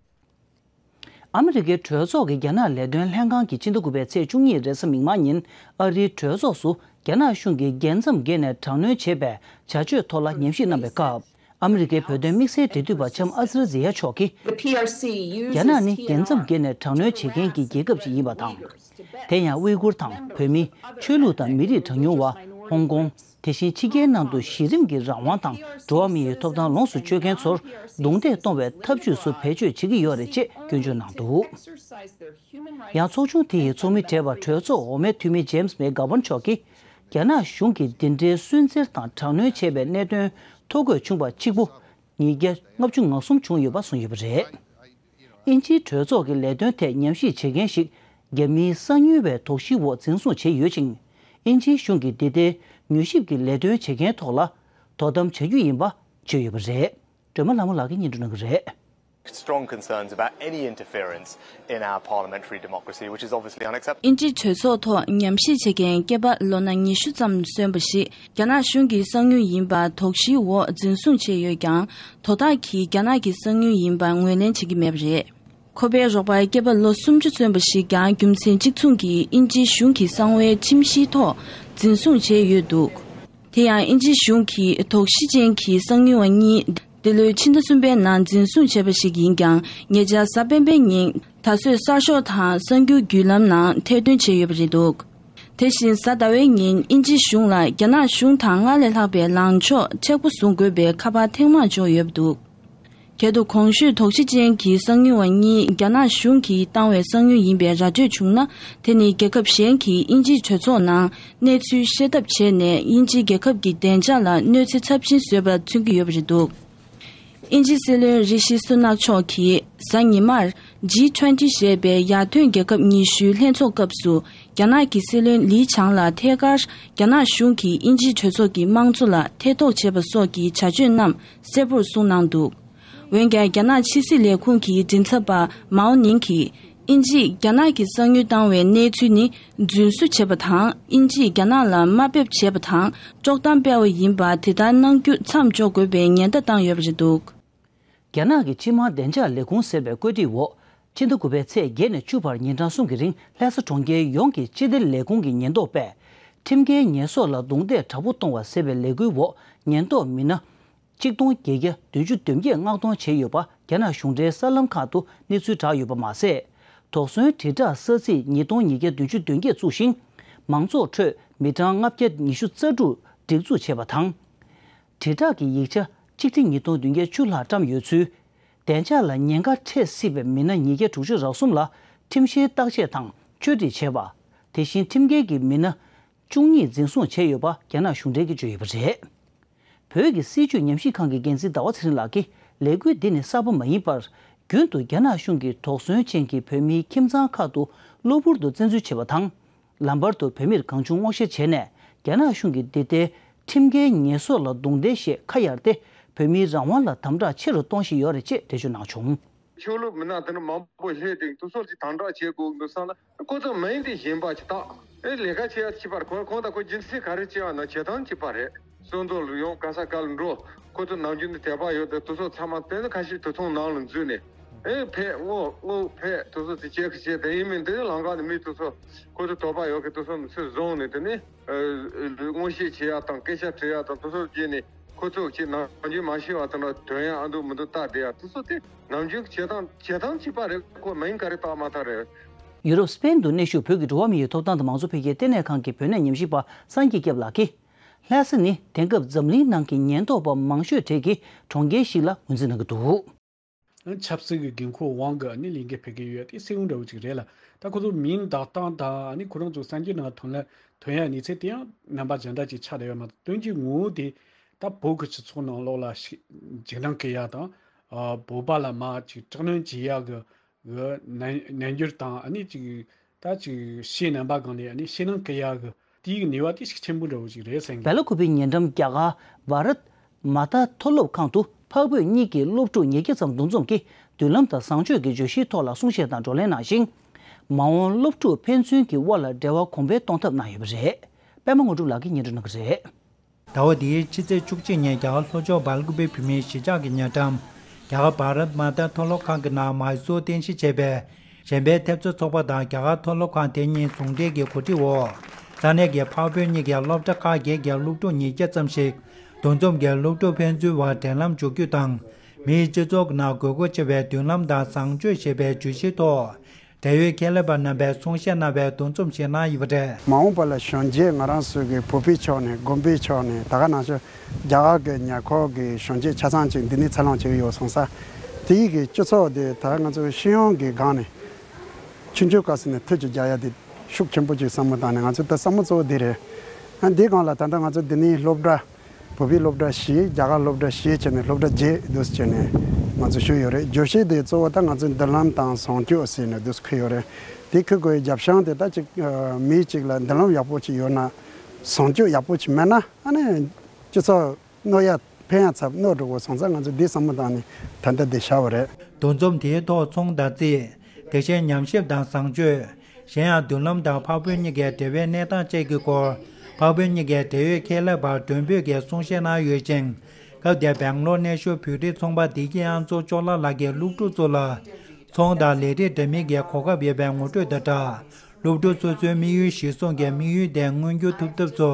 ཨ་མི་རི་ཀའི་གྲོས་ཚོགས་ཀྱི་རྒྱ་ནག་ལས་དོན་ལྷན་ཁང་གིས་སྤྱི་ཟླ་དགུ་པའི་ཚེས་བཅུ་གཉིས་རེས་གཟའ་མིག་དམར་ཉིན་ཨ་རིའི་གྲོས་ཚོགས་སུ་རྒྱ་ནག་གཞུང་གིས་རྒྱལ་མཚམས་བརྒལ་ནས་དྲག་གནོན་བྱས་པའི་བྱ་སྤྱོད་ཐོག་ལ་ཉམས་ཞིབ་གནང་བའི་སྐབས། ཨ་མི་རི་ཀའི་བོད་དོན་དམིགས་བསལ་འབྲེལ་མཐུད་པ་ལྕམ་ཨ་ཟེར་ཛི་ཡ་མཆོག་གིས། རྒྱ་ནག་ནི་རྒྱལ་མཚམས་བརྒལ་ནས་དྲག་གནོན་བྱེད་མཁན་གྱི་རྒྱལ་ཁབ་ཅིག་ཡིན་པ་དང་། དེ་ཡང་ཝེ་གུར་དང་བོད་མི། ཆོས་ལུགས་དང་མི་རིགས་གྲངས་ཉུང་བ། ཧོང་ཀོང་། དེ་བཞིན་ཕྱི་རྒྱལ་ནང་དུ་གཞི་རིམ་གྱི་རང་དབང་དང་འགྲོ་བ་མིའི་ཐོབ་ཐང་ལོངས་སུ་སྤྱོད་མཁན་ཚོར་རྡུང་རྡེག་གཏོང་བའི་ཐབས་ཇུས་སུ་བེད་སྤྱོད་བྱེད་ཀྱི་ཡོད་རེད་ཅེས་སྐྱོན་བརྗོད་གནང་འདུག་ཡང་ཚོགས་ཆུང་དེ་ཡི་ཚོགས་མི་བགྲེས་པ་གྲོས་ཚོགས་འོག་མའི་འཐུས་མི་ཇེམ་སི་མེག་གྷ་བོན་མཆོག་གིས། རྒྱ་ནག་གཞུང་གིས་འདི་འདྲའི་སུན་གཙེར་དང་དྲག་གནོན་བྱས་པའི་གནད་དོན་ཐོ་འགོད་བྱུང་བ་གཅིག་པུ། ཉིས་བརྒྱ་ལྔ་བཅུ་ང་གསུམ་བྱུང་ཡོད་པ་གསུངས་ཡོད་པ་རེད། དབྱིན་ཇིའི་གྲོས་ཚོགས་ཀྱི་ལས་དོན་ཐད་ཉམས་ཞིབ་བྱེད་མཁན་ཞིག་རྒྱ་མིའི་གསང་ཉུལ་བའི་དོགས་གཞིའི་འོག་འཛིན་བཟུང་བྱས་ཡོད་ཅིང་། དབྱིན་ཇིའི་གཞུང་གིས་འདི་ལྟའི་མྱུལ་ཞིབ་ཀྱི་ལས་དོན་བྱེད་མཁན་ཐོག་ལ་དོ་དམ་བྱ་རྒྱུ་ཡིན་པ་བརྗོད་ཡོད་པ་རེད། སྒྲོལ་མ་ལྷ་མོ་ལགས་ཀྱིས་སྙན་སྒྲོན་གནང་གི་རེད། Strong concerns about any interference in our parliamentary democracy, which is obviously unacceptable. དབྱིན་ཇིའི་གྲོས་ཚོགས་ཐོག་ཉམས་ཞིབ་བྱེད་མཁན་སྐྱེས་པ་ལོ་ན་ཉི་ཤུ་ཙམ་སོན་པ་ཞིག་རྒྱ་ནག་གཞུང་གི་གསང་ཉུལ་ཡིན་པ་དོགས་གཞིའི་འོག་འཛིན་བཟུང་བྱས་ཡོད་ཀྱང་། དོ་བདག་གིས་རྒྱ་ནག་གི་གསང་ཉུལ་ཡིན་པ་ངོས་ལེན་བྱེད་ཀྱི་མེད་པ་རེད། ཁོ་པའི་རོགས་པ་སྐྱེས་པ་ལོ་སུམ་ཅུ་སོན་པ་ཞིག་ཀྱང་རྒྱུ་མཚན་གཅིག་མཚུངས་ཀྱིས་དབྱིན་ཇིའི་གཞུང་གི་གསང་བའི་ཁྲིམས་གཞིའི་ཐོག་འཛིན་བཟུང་བྱས་ཡོད་འདུག་དེ་ཡང་དབྱིན་ཇིའི་གཞུང་གིས་དོགས་གཞི་ཅན་གྱི་གསང་ཉུལ་བ་གཉིས། འདི་ལོའི་ཕྱི་ཟླ་གསུམ་པའི་ནང་འཛིན་བཟུང་བྱས་པ་ཞིག་ཡིན་ཀྱང་། ཉེ་ཆར་གཟའ་སྤེན་པའི་ཉིན་ད་གཟོད་གསར་ཤོག་དང་གསར་འགྱུར་བརྒྱུད་ལམ་ནང་ཐེར་འདོན་བྱས་ཡོད་པ་རེད་འདུག་དེ་བཞིན་གཟའ་ཟླ་བའི་ཉིན་དབྱིན་ཇིའི་གཞུང་ལ་རྒྱ་ནག་གཞུང་དང་སྔར་ལས་ལྷག་པའི་ལངས་ཕྱོགས་མཁྲེགས་པོ་བཟུང་དགོས་པའི་ཁ་པར་ཐེངས་མང་འབྱོར་ཡོད་པ་འདུག་གལ་ཏེ་གོང་ཞུས་དོགས་གཞི་ཅན་གྱི་གསང་ཉུལ་བ་གཉིས་རྒྱ་ནག་གཞུང་གིས་བཏང་བའི་གསང་ཉུལ་ཡིན་པའི་ར་སྤྲོད་བྱུང་ན། དེ་ནི་རྒྱལ་ཁབ་གཞན་གྱིས་དབྱིན་ཇིའི་གྲོས་ཚོགས་ནང་གནས་ཚུལ་བཤད་ཐབས་བྱས་ནས་དབྱིན་ཇིའི་རྒྱལ་ཁབ་ཀྱི་བདེ་འཇགས་ལ་གནོད་འཚེ་ཚབས་ཆེན་བཟོས་པར་མཚོན་གྱི་ཡོད་པ་རེད་འདུག་དབྱིན་ཇིའི་སྲིད་བློན་རི་ཤི་སུ་ནག་མཆོག་གིས་གཟའ་ཉི་མར་ཇི་ཊུ་ཝེན་ཊི་ཞེས་པའི་ཡར་ཐོན་རྒྱལ་ཁབ་ཉི་ཤུའི་ལྷན་ཚོགས་སྐབས་སུ། རྒྱ་ནག་གི་སྲིད་བློན་ལི་ཆང་ལ་ཐད་ཀར་རྒྱ་ནག་གཞུང་གིས་དབྱིན་ཇིའི་གྲོས་ཚོགས་ཀྱི་དམངས་གཙོ་ལ་ཐེ་གཏོགས་བྱས་པ་སོགས་ཀྱི་བྱ་སྤྱོད་རྣམས་གསལ་པོར་གསུངས་གནང་འདུག་འོན་ཀྱང་། རྒྱ་ནག་ཕྱི་སྲིད་ལས་ཁུངས་ཀྱི་མགྲིན་ཚབ་པ་མའོ་ནིང་གིས། དབྱིན་ཇིས་རྒྱ་ནག་གི་གསང་ཉུལ་བཏང་བའི་གནས་ཚུལ་ནི་རྫུན་བཟོ་བྱས་པ་དང་། དབྱིན་ཇིས་རྒྱ་ནག་ལ་དམའ་འབེབས་བྱས་པ་དང་། དཀྲོག་གཏམ་སྤེལ་བ་ཡིན་པ་དེ་ལྟར་གནང་རྒྱུ་མཚམས་འཇོག་དགོས་པའི་ཉེན་བརྡ་བཏང་ཡོད་པ་རེད་འདུག་རྒྱ་ནག་གི་སྤྱི་དམངས་བདེ་འཇགས་ལས་ཁུངས་ཟེར་བའི་བཀོད་སྒྲིག་འོག་ཕྱི་ཟླ་དགུ་པའི་ཚེས་བརྒྱད་ནས་བཅུ་བར་ཉིན་གྲངས་གསུམ་གྱི་རིང་ལྷ་ས་གྲོང་ཁྱེར་ཡོངས་ཀྱི་སྤྱི་བདེ་ལས་ཁུངས་ཀྱི་ཉེན་རྟོག་པས། ཁྲིམས་འགལ་ཉེས་གསོག་ལ་རྡུང་རྡེག་དྲག་པོ་གཏོང་བ་ཟེར་བའི་ལས་འགུལ་འོག་ཉེན་རྟོག་མི་སྣ། གཅིག་སྟོང་བརྒྱད་བརྒྱ་བདུན་ཅུ་དོན་བརྒྱད་མངགས་གཏོང་བྱས་ཡོད་པ་རྒྱ་ནག་གཞུང་འབྲེལ་གསར་ལམ་ཁག་ཏུ་གནས་ཚུལ་བསྒྲགས་ཡོད་པ་མ་ཟད། དོགས་ཟོན་དྲིལ་བསྒྲགས་ས་ཚིགས་ཉིས་སྟོང་ཉིས་བརྒྱ་བདུན་ཅུ་དོན་བརྒྱད་བཙུགས་ཤིང་། མང་ཚོགས་ཁྲོད་མི་གྲངས་ལྔ་བརྒྱ་ཉི་ཤུ་རྩ་དྲུག་སྒྲིག་འཛུགས་བྱས་པ་དང་། དྲིལ་བསྒྲགས་ཀྱི་ཡིག་ཆ་གཅིག་ཁྲི་ཉིས་སྟོང་བདུན་བརྒྱ་བཅུ་ལྷག་བཀྲམ་ཡོད་ཚུལ། བདེ་འཇགས་ལ་ཉེན་ཁ་འཕྲད་སྲིད་པའི་མི་སྣ་ཉིས་བརྒྱ་དྲུག་ཅུ་རེ་གསུམ་ལ་ཁྲིམས་བཤེར་བརྟག་དཔྱད་དང་བཅོས་སྒྲིག་བྱས་པ། དེ་བཞིན་ཁྲིམས་འགལ་གྱི་མི་སྣ་བཅུ་གཉིས་འཛིན་བཟུང་བྱས་ཡོད་པ་རྒྱ་ནག་གཞུང་འབྲེལ་གྱིས་བརྗོད་ཡོད་པ་རེད། བོད་ཀྱི་སྲིད་བྱུས་ཉམས་ཞིབ་ཁང་གི་འགན་འཛིན་ཟླ་བ་ཚེ་རིང་ལགས་ཀྱིས་ལས་འགུལ་འདི་ནི་གསར་པ་མ་ཡིན་པར། རྒྱུན་དུ་རྒྱ་ནག་གཞུང་གིས་དོགས་ཟོན་ཅན་གྱི་བོད་མིའི་ཁྱིམ་ཚང་ཁག་ཏུ་གློ་བུར་དུ་བཙན་འཛུལ་བྱེད་པ་དང་། ལམ་བར་དུ་བོད་མིར་གང་བྱུང་སྔོག་བཤེར་བྱས་ནས་རྒྱ་ནག་གཞུང་གིས་འདི་ལྟའི་ཁྲིམས་འགལ་ཉེས་གསོག་ལ་རྡུང་རྡེག་ཞེས་ཁ་གཡར་ཏེ་བོད་མིའི་རང་དབང་ལ་དམ་དྲག་ཆེ་རུ་གཏོང་བཞིན་ཡོད་རེད་ཅེས་འགྲེལ་བརྗོད་གནང་བྱུང་། ཆོས་ལུགས་མི་སྣ་དེ་འདྲ་མང་པོ་སླེབས་ཏེ་དུ་སོགས་ཀྱི་དམ་དྲག་བྱེད་དགོས་འདུག་བསམ་ལ་ཁོ་ཚོ་མིང་དེ་གཞན་པ་ཅིག་བཏགས། ཨེ་ལས་ཀ་བྱེད་ཡ་གཅིག་པ་རེད། ཁོ་ཁོང་དང་ཁོ་རྒྱུ་མཚན་ག་རེ་བྱས་པ་ན་བྱེད་སྟངས་གཅིག་པ་རེད། སོ་མདོ་ལ་ཡོང་ག་ས་ག་ལ་འགྲོ། ཁོ་ཚོ་ནམ་རྒྱུན་དུ་དད་པ་ཡོད་དེ་དུ་སོགས་ཚང་མ་དེ་ཚོ་ཁ་ཤས་དུ་ཚོང་ནང་ལ་འཛུལ་ནས་ཨེ་ཕེབས་སྔོག་སྔོག་ཕེབས་དུ་སོགས་དེ་བྱེད་གི་བྱེད་དེ་ཡིན་མིན་དེ་ལམ་ཁ་ནས་མི་དུ་སོགས་ཁོ་ཚོ་དོགས་པ་ཡོད་གི་དུ་སོགས་མི་ཚོས་བཟུང་ནས་དེ་ནས་ཨེ་ཨེ་མངོན་བཤད་བྱེད་ཡ་དང་སྐད་ཆ་དྲི་ཡ་དང་དུ་སོགས་བྱས་ནས། ཁོ་ཚོ་ཅིག་ནམ་རྒྱུན་མ་ཤེས་པ་དང་འདྲ་དོན་ཡང་ཨ་འདུག་མི་འདུག་བལྟ་བསྡད་ཡ་དེ་ཚོ་དེ་ནམ་རྒྱུན་བྱེད་སྟངས་བྱེད་སྟངས་གཅིག་པ་རེད། ཁོ་མིང་ག་རེ་བཏགས་མ་ཐག་རེད། ཡུ་རོབ་སྤེན་དུ་གནས་བཞུགས་བོད་ཀྱི་འགྲོ་བ་མིའི་ཐོབ་ཐང་དང་མང་གཙོ་འཕེལ་རྒྱས་ལྟེ་གནས་ཁང་གི་བོད་གནས་ཉམས་ཞིབ་པ་སངས་རྒྱས་སྐྱབས་ལགས་ཀྱིས། ལྷ་ས་ནི་དེང་སྐབས་འཛམ་གླིང་ནང་གི་ཉེན་རྟོག་པ་མང་ཤོས་གྲས་ཀྱི་གྲོང་ཁྱེར་ཞིག་ལ་ངོས་འཛིན་གནང་གི་འདུག། ཆབ་སྲིད་ཀྱི་དགོས་མཁོ་དབང་གིས་ནི་ལས་འགུལ་སྤེལ་གྱི་ཡོད་དེ་གསལ་བོ་འདྲ་བོ་ཅིག་རེད་ལ། ད་ཁོ་ཚོ་མིང་བཏགས་སྟངས་དང་ནི་ཁོ་རང་ཚོ་གསར་འགྱུར་ནང་ཐོན་ལ་ཐོན་ཡ་གནས་ཚུལ་དེ་ཡང་རྣམ་པ་གཞན་དག་ཅིག་ཆགས་བསྡད་ཡོད་མ་གཏོགས། དོན་གྱི་ངོ་བོ་དེ་ད་བོད་ཀྱི་སྤྱི་ཚོགས་ནང་ལོགས་ལ་ཞིག་འཇིགས་སྣང་སྐྱེ་ཡ་དང་། ཨ་བོད་པ་ལ་མར་ཅིག་དྲག་གནོན་བྱེད་ཡ་གི་གི་ནན་ནན་འགྱུར་དང་ཨ་ནི་ཅིག་ད་ཅིག་ཕྱིའི་རྣམ་པ་སྒང་ནས་ཨ་ནི་ཞེད་སྣང་སྐྱེ་ཡ་གི་དེའི་ནུས་པ་དེ་ཞིག་ཆེན་པོ་འདྲ་བོ་ཞིག་རེད་བསམ་གི། སྦེལ་ཀོབ་པའི་ཉེ་འགྲམ་རྒྱ་གར་བྷ་རད་མ་ཏཱ་མཐོ་སློབ་ཁང་དུ་འཕགས་བོད་གཉིས་ཀྱི་སློབ་ཕྲུག་ཉིས་བརྒྱ་ཙམ་འདུ་འཛོམས་ཀྱིས་མདུན་ལམ་དང་བཟང་སྤྱོད་ཀྱི་བརྗོད་གཞིའི་ཐོག་ལ་གསུང་བཤད་དང་བགྲོ་གླེང་གནང་ཞིང་། མ་འོངས་སློབ་ཕྲུག་ཕན་ཚུན་གྱི་དབར་ལ་འབྲེལ་བ་གོང་འཕེལ་གཏོང་ཐབས་གནང་ཡོད་པ་རེད། པད་མ་དངོས་གྲུབ་ལགས་ཀྱིས་སྙན་སྒྲོན་གནང་གི་རེད། ཟླ་བ་འདིའི་ཕྱི་ཚེས་བཅུ་གཅིག་ཉིན་རྒྱ་གར་ལྷོ་ཕྱོགས་སྦེལ་ཀོབ་པའི་བོད་མིའི་གཞིས་ཆགས་ཀྱི་ཉེ་འགྲམ་རྒྱ་གར་བྷ་རད་མ་ཏཱ་མཐོ་སློབ་ཁང་གི་ནང་མཱི་སོར་རྟེན་གཞི་བྱས་པའི་གཞན་ཕན་འཐབ་རྩོད་ཚོགས་པ་དང་རྒྱ་གར་མཐོ་སློབ་ཁང་དེ་གཉིས་ཟུང་འབྲེལ་གྱི་གོ་སྒྲིག་འོག་ས་གནས་ཀྱི་འཕགས་བོད་གཉིས་ཀྱི་སློབ་གྲྭ་ཁག་བརྒྱད་ཀྱི་སློབ་ཕྲུག་ཉིས་བརྒྱ་ཙམ་ཞིག་འདུ་འཛོམས་ཀྱིས་སློབ་ཕྲུག་ཕན་ཚུན་བར་འབྲེལ་ལམ་འཇོག་རྒྱུ་དང་། མིའི་སྤྱི་ཚོགས་ཀྱི་ནང་དགོས་མཁོ་ཆེ་བའི་མདུན་ལམ་དང་བཟང་སྤྱོད་ཞེས་པའི་བརྗོད་གཞིའི་ཐོག་འབྲེལ་ཡོད་ཁྱད་ལས་པ་རྣམ་པས་གསུང་བཤད་གནང་བའི་འདུ་འཛོམས་ཤིག་གནང་ཡོད་པ་རེད། མ་འོངས་པ་ལ་གཞོན་སྐྱེས་ང་རང་ཚོ་གི་བོད་པའི་ཕྱོགས་ནས་དགོན་པའི་ཕྱོགས་ནས་ད་ག་ནང་བཞིན་རྒྱ་གར་གྱི་ཉེ་འཁོར་གྱི་གཞོན་སྐྱེས་ཆ་ཚང་ཅིག་འདི་ནས་འཚར་ལོངས་བྱེད་ཀྱི་ཡོད་སོང་ཙང་། དེ་ཡི་གི་སྤྱི་ཚོགས་དེ་ད་ང་ཚོ་ཤེས་ཡོན་གྱི་སྒང་ནས་ཆུང་ཆུང་སྐབས་སུ་ནས་ཐུགས་ཀྱི་རྒྱག་ཡ་དེ་ཤུགས་ཆེན་པོ་ཅིག་བསམ་བློ་བཏང་ནས་ང་ཚོ་ད་བསམ་བློ་གཙོ་བོ་དེ་རེད། ཨ་འདི་སྒང་ལ་ད་ལྟ་ང་ཚོ་འདི་ནས་སློབ་གྲྭ། བོད་པའི་སློབ་གྲྭ་བཞི། རྒྱ་གར་སློབ་གྲྭ་བཞི་བྱས་ནས་སློབ་གྲྭ་བརྒྱད་འདུག་སེ་བྱས་ནས་ང་ཚོ་ཞུས་ཡོད་རེད། བརྗོད་གཞི་དེ་གཙོ་བོ་ད་ང་ཚོའི་མདུན་ལམ་དང་བཟང་སྤྱོད་ཟེར་ནས་འདུག་སེ་འཁོད་ཡོད་རེད། དེ་འཁོད་དགོས་པའི་རྒྱབ་བྱང་དེ་ད་ཅིག་ཨ་མི་གཅིག་ལ་མདུན་ལམ་ཡག་པོ་ཅིག་ཡོད་ན། བཟང་སྤྱོད་ཡག་པོ་ཅིག་མེད་ན་ཨ་ནི་སྤྱི་ཚོགས་གནོད་ཡ་ཕན་ཡ་ཚབ་གནོད་འགྲོ་གི་སོང་ཙང་ང་ཚོ་འདི་བསམ་བློ་བཏང་ནས་ད་ལྟ་འདི་བཞག་པ་རེད། འདུ་འཛོམས་དེའི་ཐོག་ཚོང་དང་རྩིས། དེ་བཞིན་ཉམས་ཞིབ་དང་བཟང་སྤྱོད། གཞན་ཡང་མདུན་ལམ་དང་འཕགས་བོད་གཉིས་ཀའི་འབྲེལ་བའི་གནས་སྟངས་བཅས་ཀྱི་སྐོར་འཕགས་བོད་གཉིས་ཀའི་འབྲེལ་ཡོད་ཁྱད་ལས་པ་མགྲོན་འབོད་ཀྱིས་གསུང་བཤད་གནང་ཡོད་ཅིང་། སྐབས་དེར་སྦེང་ལོར་གནས་བཞུགས་བོད་རིགས་ཚོང་པ་བདེ་སྐྱིད་དབྱངས་མཚོ་ཅོ་ལགས་ལགས་ཀྱིས་སློབ་ཕྲུག་ཚོ་ལ་ཚོང་དང་ལས་རིགས་འདྲ་མིན་གྱི་གོ་སྐབས་ཡོད་པའི་ངོ་སྤྲོད་དང་སྦྲགས། སློབ་ཕྲུག་སོ་སོའི་དམིགས་ཡུལ་གཞིར་བཟུང་གིས་དམིགས་ཡུལ་དེ་མངོན་འགྱུར་ཐུབ་ཐབས་སུ་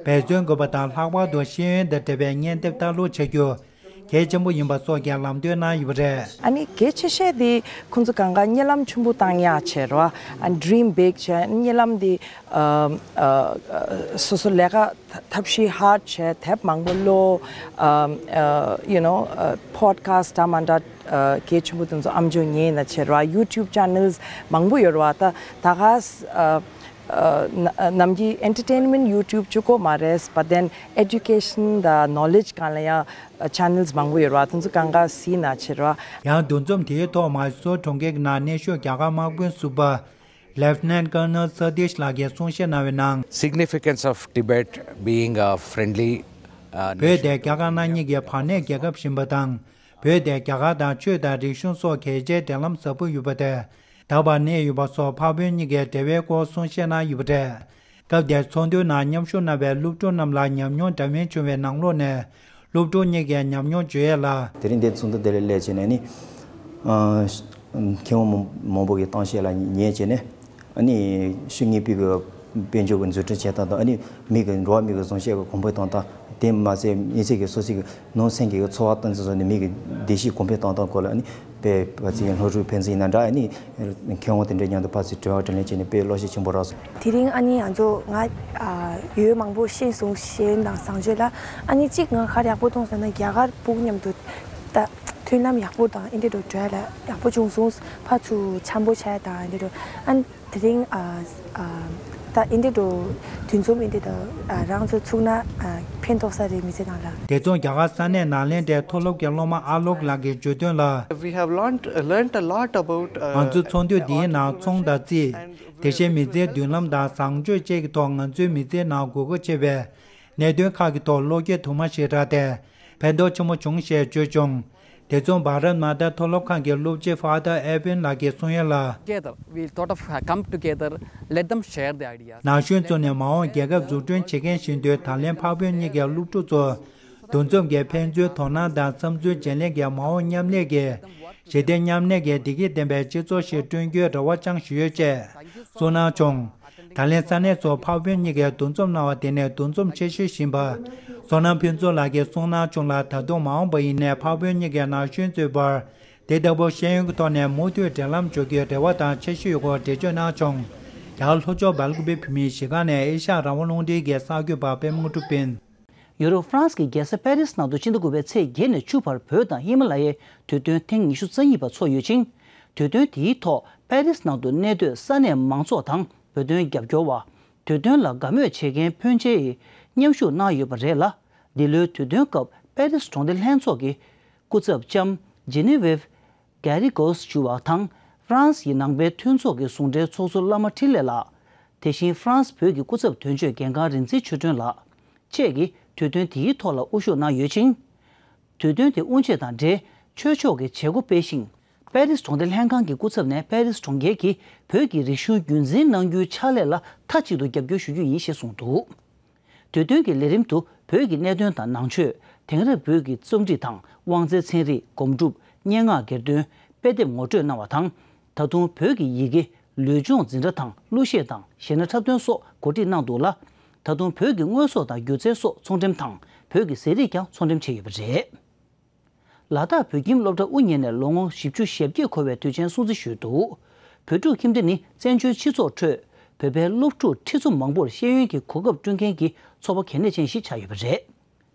འབད་བརྩོན་དགོས་པ་དང་། ལྷག་པར་དུ་ཤེས་ཡོན་དང་འབྲེལ་བའི་བརྙན་དེབ་ལྟ་ཀློག་བྱ་རྒྱུ་གལ་ཆེན་པོ་ཡིན་པ་སོགས་ཀྱི་ལམ་སྟོན་གནང་ཡོད་པ་རེད། ཨ་ནི་གལ་ཆེ་ཤོས་དེ་ཁོང་ཚོ་གང་ག་གཉིད་ལམ་ཆེན་པོ་བཏང་ཡག་བྱེད་རོགས། ཨ་ནི་dream big བྱེད། གཉིད་ལམ་དེ་ཨ་ཨ་སོ་སོ་ལས་ཀ་ཐབས་ཤེས་hard བྱེད། དེབ་མང་པོ་ཀློག། ཨ་ཨ་you know ཨ་podcast འདྲ་མི་འདྲ་ཨ་གལ་ཆེན་པོ་དེ་ཚོ་ཨམ་ཅོག་ཉན་ན་བྱེད་རོགས། YouTube channels མང་པོ་ཡོད་རོགས། ད་ད་ག་ཨ་ཨ་ན་ནམ་གྱི་entertainment YouTube གཅིག་པོ་མ་རེད། But then education དང་knowledge སྒང་ལ་ཡང་channels མང་པོ་ཡོད་རེད་བ། དེ་ཚོ་གང་ག་གཟིགས་ན་བྱེད་རེད་བ། ཡང་འདུ་འཛོམས་དེའི་ཐོག་མཱི་སོར་གྲོང་ཁྱེར་གྱི་ནང་གནས་བཞུགས་རྒྱ་གར་དམག་དཔོན་ཟུར་པ་Lieutenant Colonel Satish ལགས་ཀྱིས་གསུང་བཤད་གནང་བའི་ནང་། Significance of Tibet being a friendly, uh, བོད་དེ་རྒྱ་དཀར་ནག་གཉིས་ཀྱི་བར་གནས་རྒྱལ་ཁབ་ཡིན་པ་དང་། བོད་དེ་རྒྱ་གར་དང་ཆོས་དང་རིག་གཞུང་སོགས་གལ་ཆེའི་འབྲེལ་ལམ་ཟབ་པོ་ཡོད་པ་དེ་ད་བར་གནས་ཡོད་པ་སོགས་འཕགས་བོད་གཉིས་ཀའི་འབྲེལ་བའི་སྐོར་གསུང་བཤད་གནང་ཡོད་པ་རེད། སྐབས་དེར་ཚོགས་འདུའི་ནང་མཉམ་ཞུགས་གནང་བའི་སློབ་ཕྲུག་རྣམས་ལ་ཉམས་མྱོང་འདྲ་མིན་བྱུང་བའི་ནང་ལོགས་ནས། སློབ་ཕྲུག་གཉིས་ཀའི་ཉམས་མྱོང་བརྗོད་ཡས་ལ། དེ་རིང་འདིར་ཚོགས་འདུ་དེ་ལ་སླེབས་བྱས་ནས་ནི། ཨ་མཁས་དབང་མང་པོ་གི་གཏམ་བཤད་ལ་ཉན་བྱས་ནས། ཨ་ནི་ཤུགས་གཉིས་པའི་གི་དཔལ་འབྱོར་གྱི་འཛུགས་སྐྲུན་བྱེད་སྟངས་དང་། ཨ་ནི་མི་གི་འགྲོ་བ་མི་གི་བཟང་སྤྱོད་ཀྱི་གོང་འཕེལ་གཏོང་སྟངས། དེ་མ་ཟད་མི་ཚེ་གི་སོ་སོའི་གི་ནང་སེམས་ཀྱི་འཚོ་བ་སྟངས་འཛིན་སོགས་ནི་མི་གི་བདེ་སྐྱིད་གོང་འཕེལ་གཏོང་སྟངས་སྐོར་ལ་ཨ་ནི་དཔེ་བ་ཚིག་སློབ་ཕྲུག་ཕན་ཚུན་ཡིན་ན་འདྲ། ཨ་ནི་མཁས་དབང་དེ་འདྲའི་མཉམ་དུ་ཕར་ཚུར་དྲི་བ་དྲིས་ལན་བྱས་ནས་དཔེ་བློ་ཞིག་ཆེན་པོ་རག་སོང་། དེ་རིང་ཨ་ནི་ང་ཚོ་ང་ཨ་ཡོད་མང་པོ་ཤེས་སོང་། ཤེས་ཡོན་དང་བཟང་སྤྱོད་ལ་ཨ་ནི་གཅིག་ང་ག་རེ་ཡག་པོ་མཐོང་ཟེར་ན་རྒྱ་གར་ཕྲུ་གུ་མཉམ་དུ་ད་མཐུན་ལམ་ཡག་པོ་དང་ཨེ་འདྲ་འགྲོ་གྲོལ་ལ་ཡག་པོ་བྱུང་སོང་། ཕར་ཚུར་འཆམ་པོ་བྱས་དང་ཨེ་འདྲ་འགྲོ། ཨ་ནི་དེ་རིང་ཨ་ཨ་ ད་འདི་འདྲ་འདུ་འཛོམས་འདི་ད་རང་ཚོ་ཚུགས་ན་ཕན་ཐོགས་ས་རེད་མི་ཚེ་ནང་ལ། དེ་མཚུངས་རྒྱ་གར་ས་གནས་ནཱ་ལེནྡྲའི་མཐོ་སློབ་ཀྱི་སློབ་མ་ཨ་ལོག་ལགས་ཀྱིས་བརྗོད་དོན་ལ། We have learned, learned a lot about, uh, ང་ཚོའི་ཚོགས་འདུ་འདིའི་ནང་ཚོང་དང་རྩིས། དེ་བཞིན་མི་ཚེའི་མདུན་ལམ་དང་བཟང་སྤྱོད་བཅས་ཀྱི་ཐོག་ང་ཚོའི་མི་ཚེའི་ནང་དགོས་མཁོ་ཆེ་བའི་གནད་དོན་ཁག་གི་ཐོག་བློ་སྐྱེད་དུ་མ་ཞིག་རག་སྟེ་ཕན་ཐོགས་ཆེན་པོ་བྱུང་ཞེས་བརྗོད་བྱུང་། དེ་མཚུངས་བྷ་རད་མ་ཏཱ་མཐོ་སློབ་ཁང་གི་སློབ་སྤྱི་ཧྥ་དར་ཨེ་ཕིན་ལགས་ཀྱིས་གསུང་ཡ་ལ། Together, we thought of, uh, come together, let them share the ideas. ན་གཞོན་ཚོ་ནས་མ་འོངས་རྒྱལ་ཁབ་འཛུགས་སྐྲུན་བྱེད་མཁན་བཞིན་དུ་ད་ལན་འཕགས་བོད་གཉིས་ཀའི་སློབ་ཕྲུག་ཚོ་འདུ་འཛོམས་ཀྱིས་ཕན་ཚུན་དོ་སྣང་དང་བསམ་ཚུལ་བརྗེ་ལེན་གྱིས་མ་འོངས་མཉམ་ལས་ཀྱི་ཞི་བདེ་མཉམ་གནས་ཀྱི་བདེ་སྐྱིད་ལྡན་པའི་སྤྱི་ཚོགས་ཤིག་བསྐྲུན་རྒྱུའི་རེ་བ་བཅངས་བཞིན་ཡོད་ཅེས་གསུངས་གནང་བྱུང་། ད་ལན་ས་གནས་ཚོ་འཕགས་བོད་གཉིས་ཀས་འདུ་འཛོམས་གནང་བ་དེ་ནི་འདུ་འཛོམས་ཆེ་ཤོས་ཡིན་པ། བསོད་ནམས་ཕུན་ཚོགས་ལགས་ཀྱིས་གསུངས་གནང་བྱུང་ལ། ད་དུང་མ་འོངས་པ་ཡིན་ནའི་འཕགས་བོད་གཉིས་ཀའི་ན་གཞོན་ཚོའི་བར་དེ་ལྟ་བུ་ཤེས་ཡོན་གྱི་ཐོག་ནས་མུ་མཐུད་འབྲེལ་ལམ་འཇོག་རྒྱུའི་རེ་བ་དང་ཁྱད་ཆོས་ཡོད་སྐོར་འགྲེལ་བརྗོད་གནང་བྱུང་། རྒྱ་གར་ལྷོ་ཕྱོགས་སྦེལ་ཀོབ་བོད་མིའི་གཞིས་ཁང་ནས་ཨེ་ཤ་ཡ་རང་དབང་རླུང་འཕྲིན་གྱི་གསར་འགོད་པ་པད་མ་དངོས་གྲུབ་ཡིན། ཡུ་རོབ་ཧྥ་རན་སི་གི་རྒྱལ་ས་པེ་རི་སི་ནང་དུ་སྤྱི་ཟླ་དགུ་པའི་ཚེས་བརྒྱད་ནས་བཅུ་བར་བོད་དང་ཧི་མ་ལ་ཡའི་དུས་སྟོན་ཐེངས་ཉི་ཤུ་རྩ་གཉིས་པ་འཚོགས་ཡོད་ཅིང་། དུས་སྟོན་དེའི་ཐོག་པེ་རི་སི་ནང་དུ་གནས་སྡོད་ས་གནས་མང་ཚོགས་དང་བོད་དོན་རྒྱབ་སྐྱོར་བ། དུས་སྟོན་ལ་དགའ་མོས་བྱེད་མཁན་ཕོན་ཆེ་ཡིས་མཉམ་ཞུགས་གནང་ཡོད་པ་རེད་ལ། འདི་ལོའི་དུས་སྟོན་སྐབས་པེ་རི་སི་གྲོང་སྡེ་ལྷན་ཚོགས་ཀྱི་སྐུ་ཚབ་ལྕམ་ཇི་ནི་ཝེབ་གྷེ་རི་གོས་ཞུ་བ་དང་། ཧྥ་རན་སི་ཡི་ནང་པའི་མཐུན་ཚོགས་ཀྱི་ཟུང་འབྲེལ་ཚོགས་གཙོ་བླ་མ་འཕྲིན་ལས་ལགས། དེ་བཞིན་ཧྥ་རན་སི་བོད་ཀྱི་སྐུ་ཚབ་དོན་གཅོད་འགན་ཁང་རིག་འཛིན་ཆོས་སྒྲོན་ལགས་བཅས་ཀྱིས་དུས་སྟོན་དེའི་ཐོག་ལ་དབུ་བཞུགས་གནང་ཡོད་ཅིང་། དུས་སྟོན་དེ་དབུ་འབྱེད་དང་འབྲེལ་ཆོས་ཕྱོགས་ཀྱི་བྱེད་སྒོ་སྤེལ་ཞིང་། པེ་རི་སི་གྲོང་སྡེ་ལྷན་ཁང་གི་སྐུ་ཚབ་ནས་པེ་རི་སི་གྲོང་ཁྱེར་གྱིས་བོད་ཀྱི་རིག་གཞུང་རྒྱུན་འཛིན་གནང་རྒྱུའི་ཕྱག་ལས་ལ་མཐའ་གཅིག་ཏུ་རྒྱབ་སྐྱོར་ཞུ་རྒྱུ་ཡིན་ཞེས་གསུངས་འདུག་དུས་སྟོན་གྱི་ལས་རིམ་དུ་བོད་ཀྱི་གནད་དོན་དང་ནང་ཆོས། དེང་རབས་བོད་ཀྱི་རྩོམ་རིག་དང་དབང་རྩའི་ཚན་རིག་སྒོམ་སྒྲུབ། སྙན་ངག་གྱེར་འདོན། དཔེ་དེབ་ངོ་སྤྲོད་གནང་བ་དང་། ད་དུང་བོད་ཀྱི་ཡི་གེ། ལུས་སྦྱོང་འཛིན་གྲྭ་དང་གླུ་གཞས་དང་གཞས་སྣ་འཁྲབ་སྟོན་སོགས་གོ་སྒྲིག་གནང་འདུག་ལ། ད་དུང་བོད་ཀྱི་དངོས་ཟོག་དང་སྒྱུ་རྩལ་སོགས་ཚོང་འགྲེམས་དང་བོད་ཀྱི་ཟས་རིགས་ཀྱང་ཚོང་འགྲེམས་བྱས་ཡོད་པ་རེད། ལ་དྭགས་བོད་ཁྱིམ་སློབ་གྲྭ་དབུ་བརྙེས་ནས་ལོ་ངོ་བཞི་བཅུ་ཞེ་བརྒྱད་འཁོར་བའི་དུས་ཆེན་སྲུང་བརྩི་ཞུས་འདུག་བོད་ཕྲུག་ཁྱིམ་སྡེ་ནི་བཙན་བྱོལ་སྤྱི་ཚོགས་ཁྲོད་བོད་པའི་སློབ་ཕྲུག་ཁྲི་ཚོ་མང་པོར་ཤེས་ཡོན་གྱི་གོ་སྐབས་བསྐྲུན་མཁན་གྱི་ཚོགས་པ་གལ་གནད་ཅན་ཞིག་ཆགས་ཡོད་པ་རེད།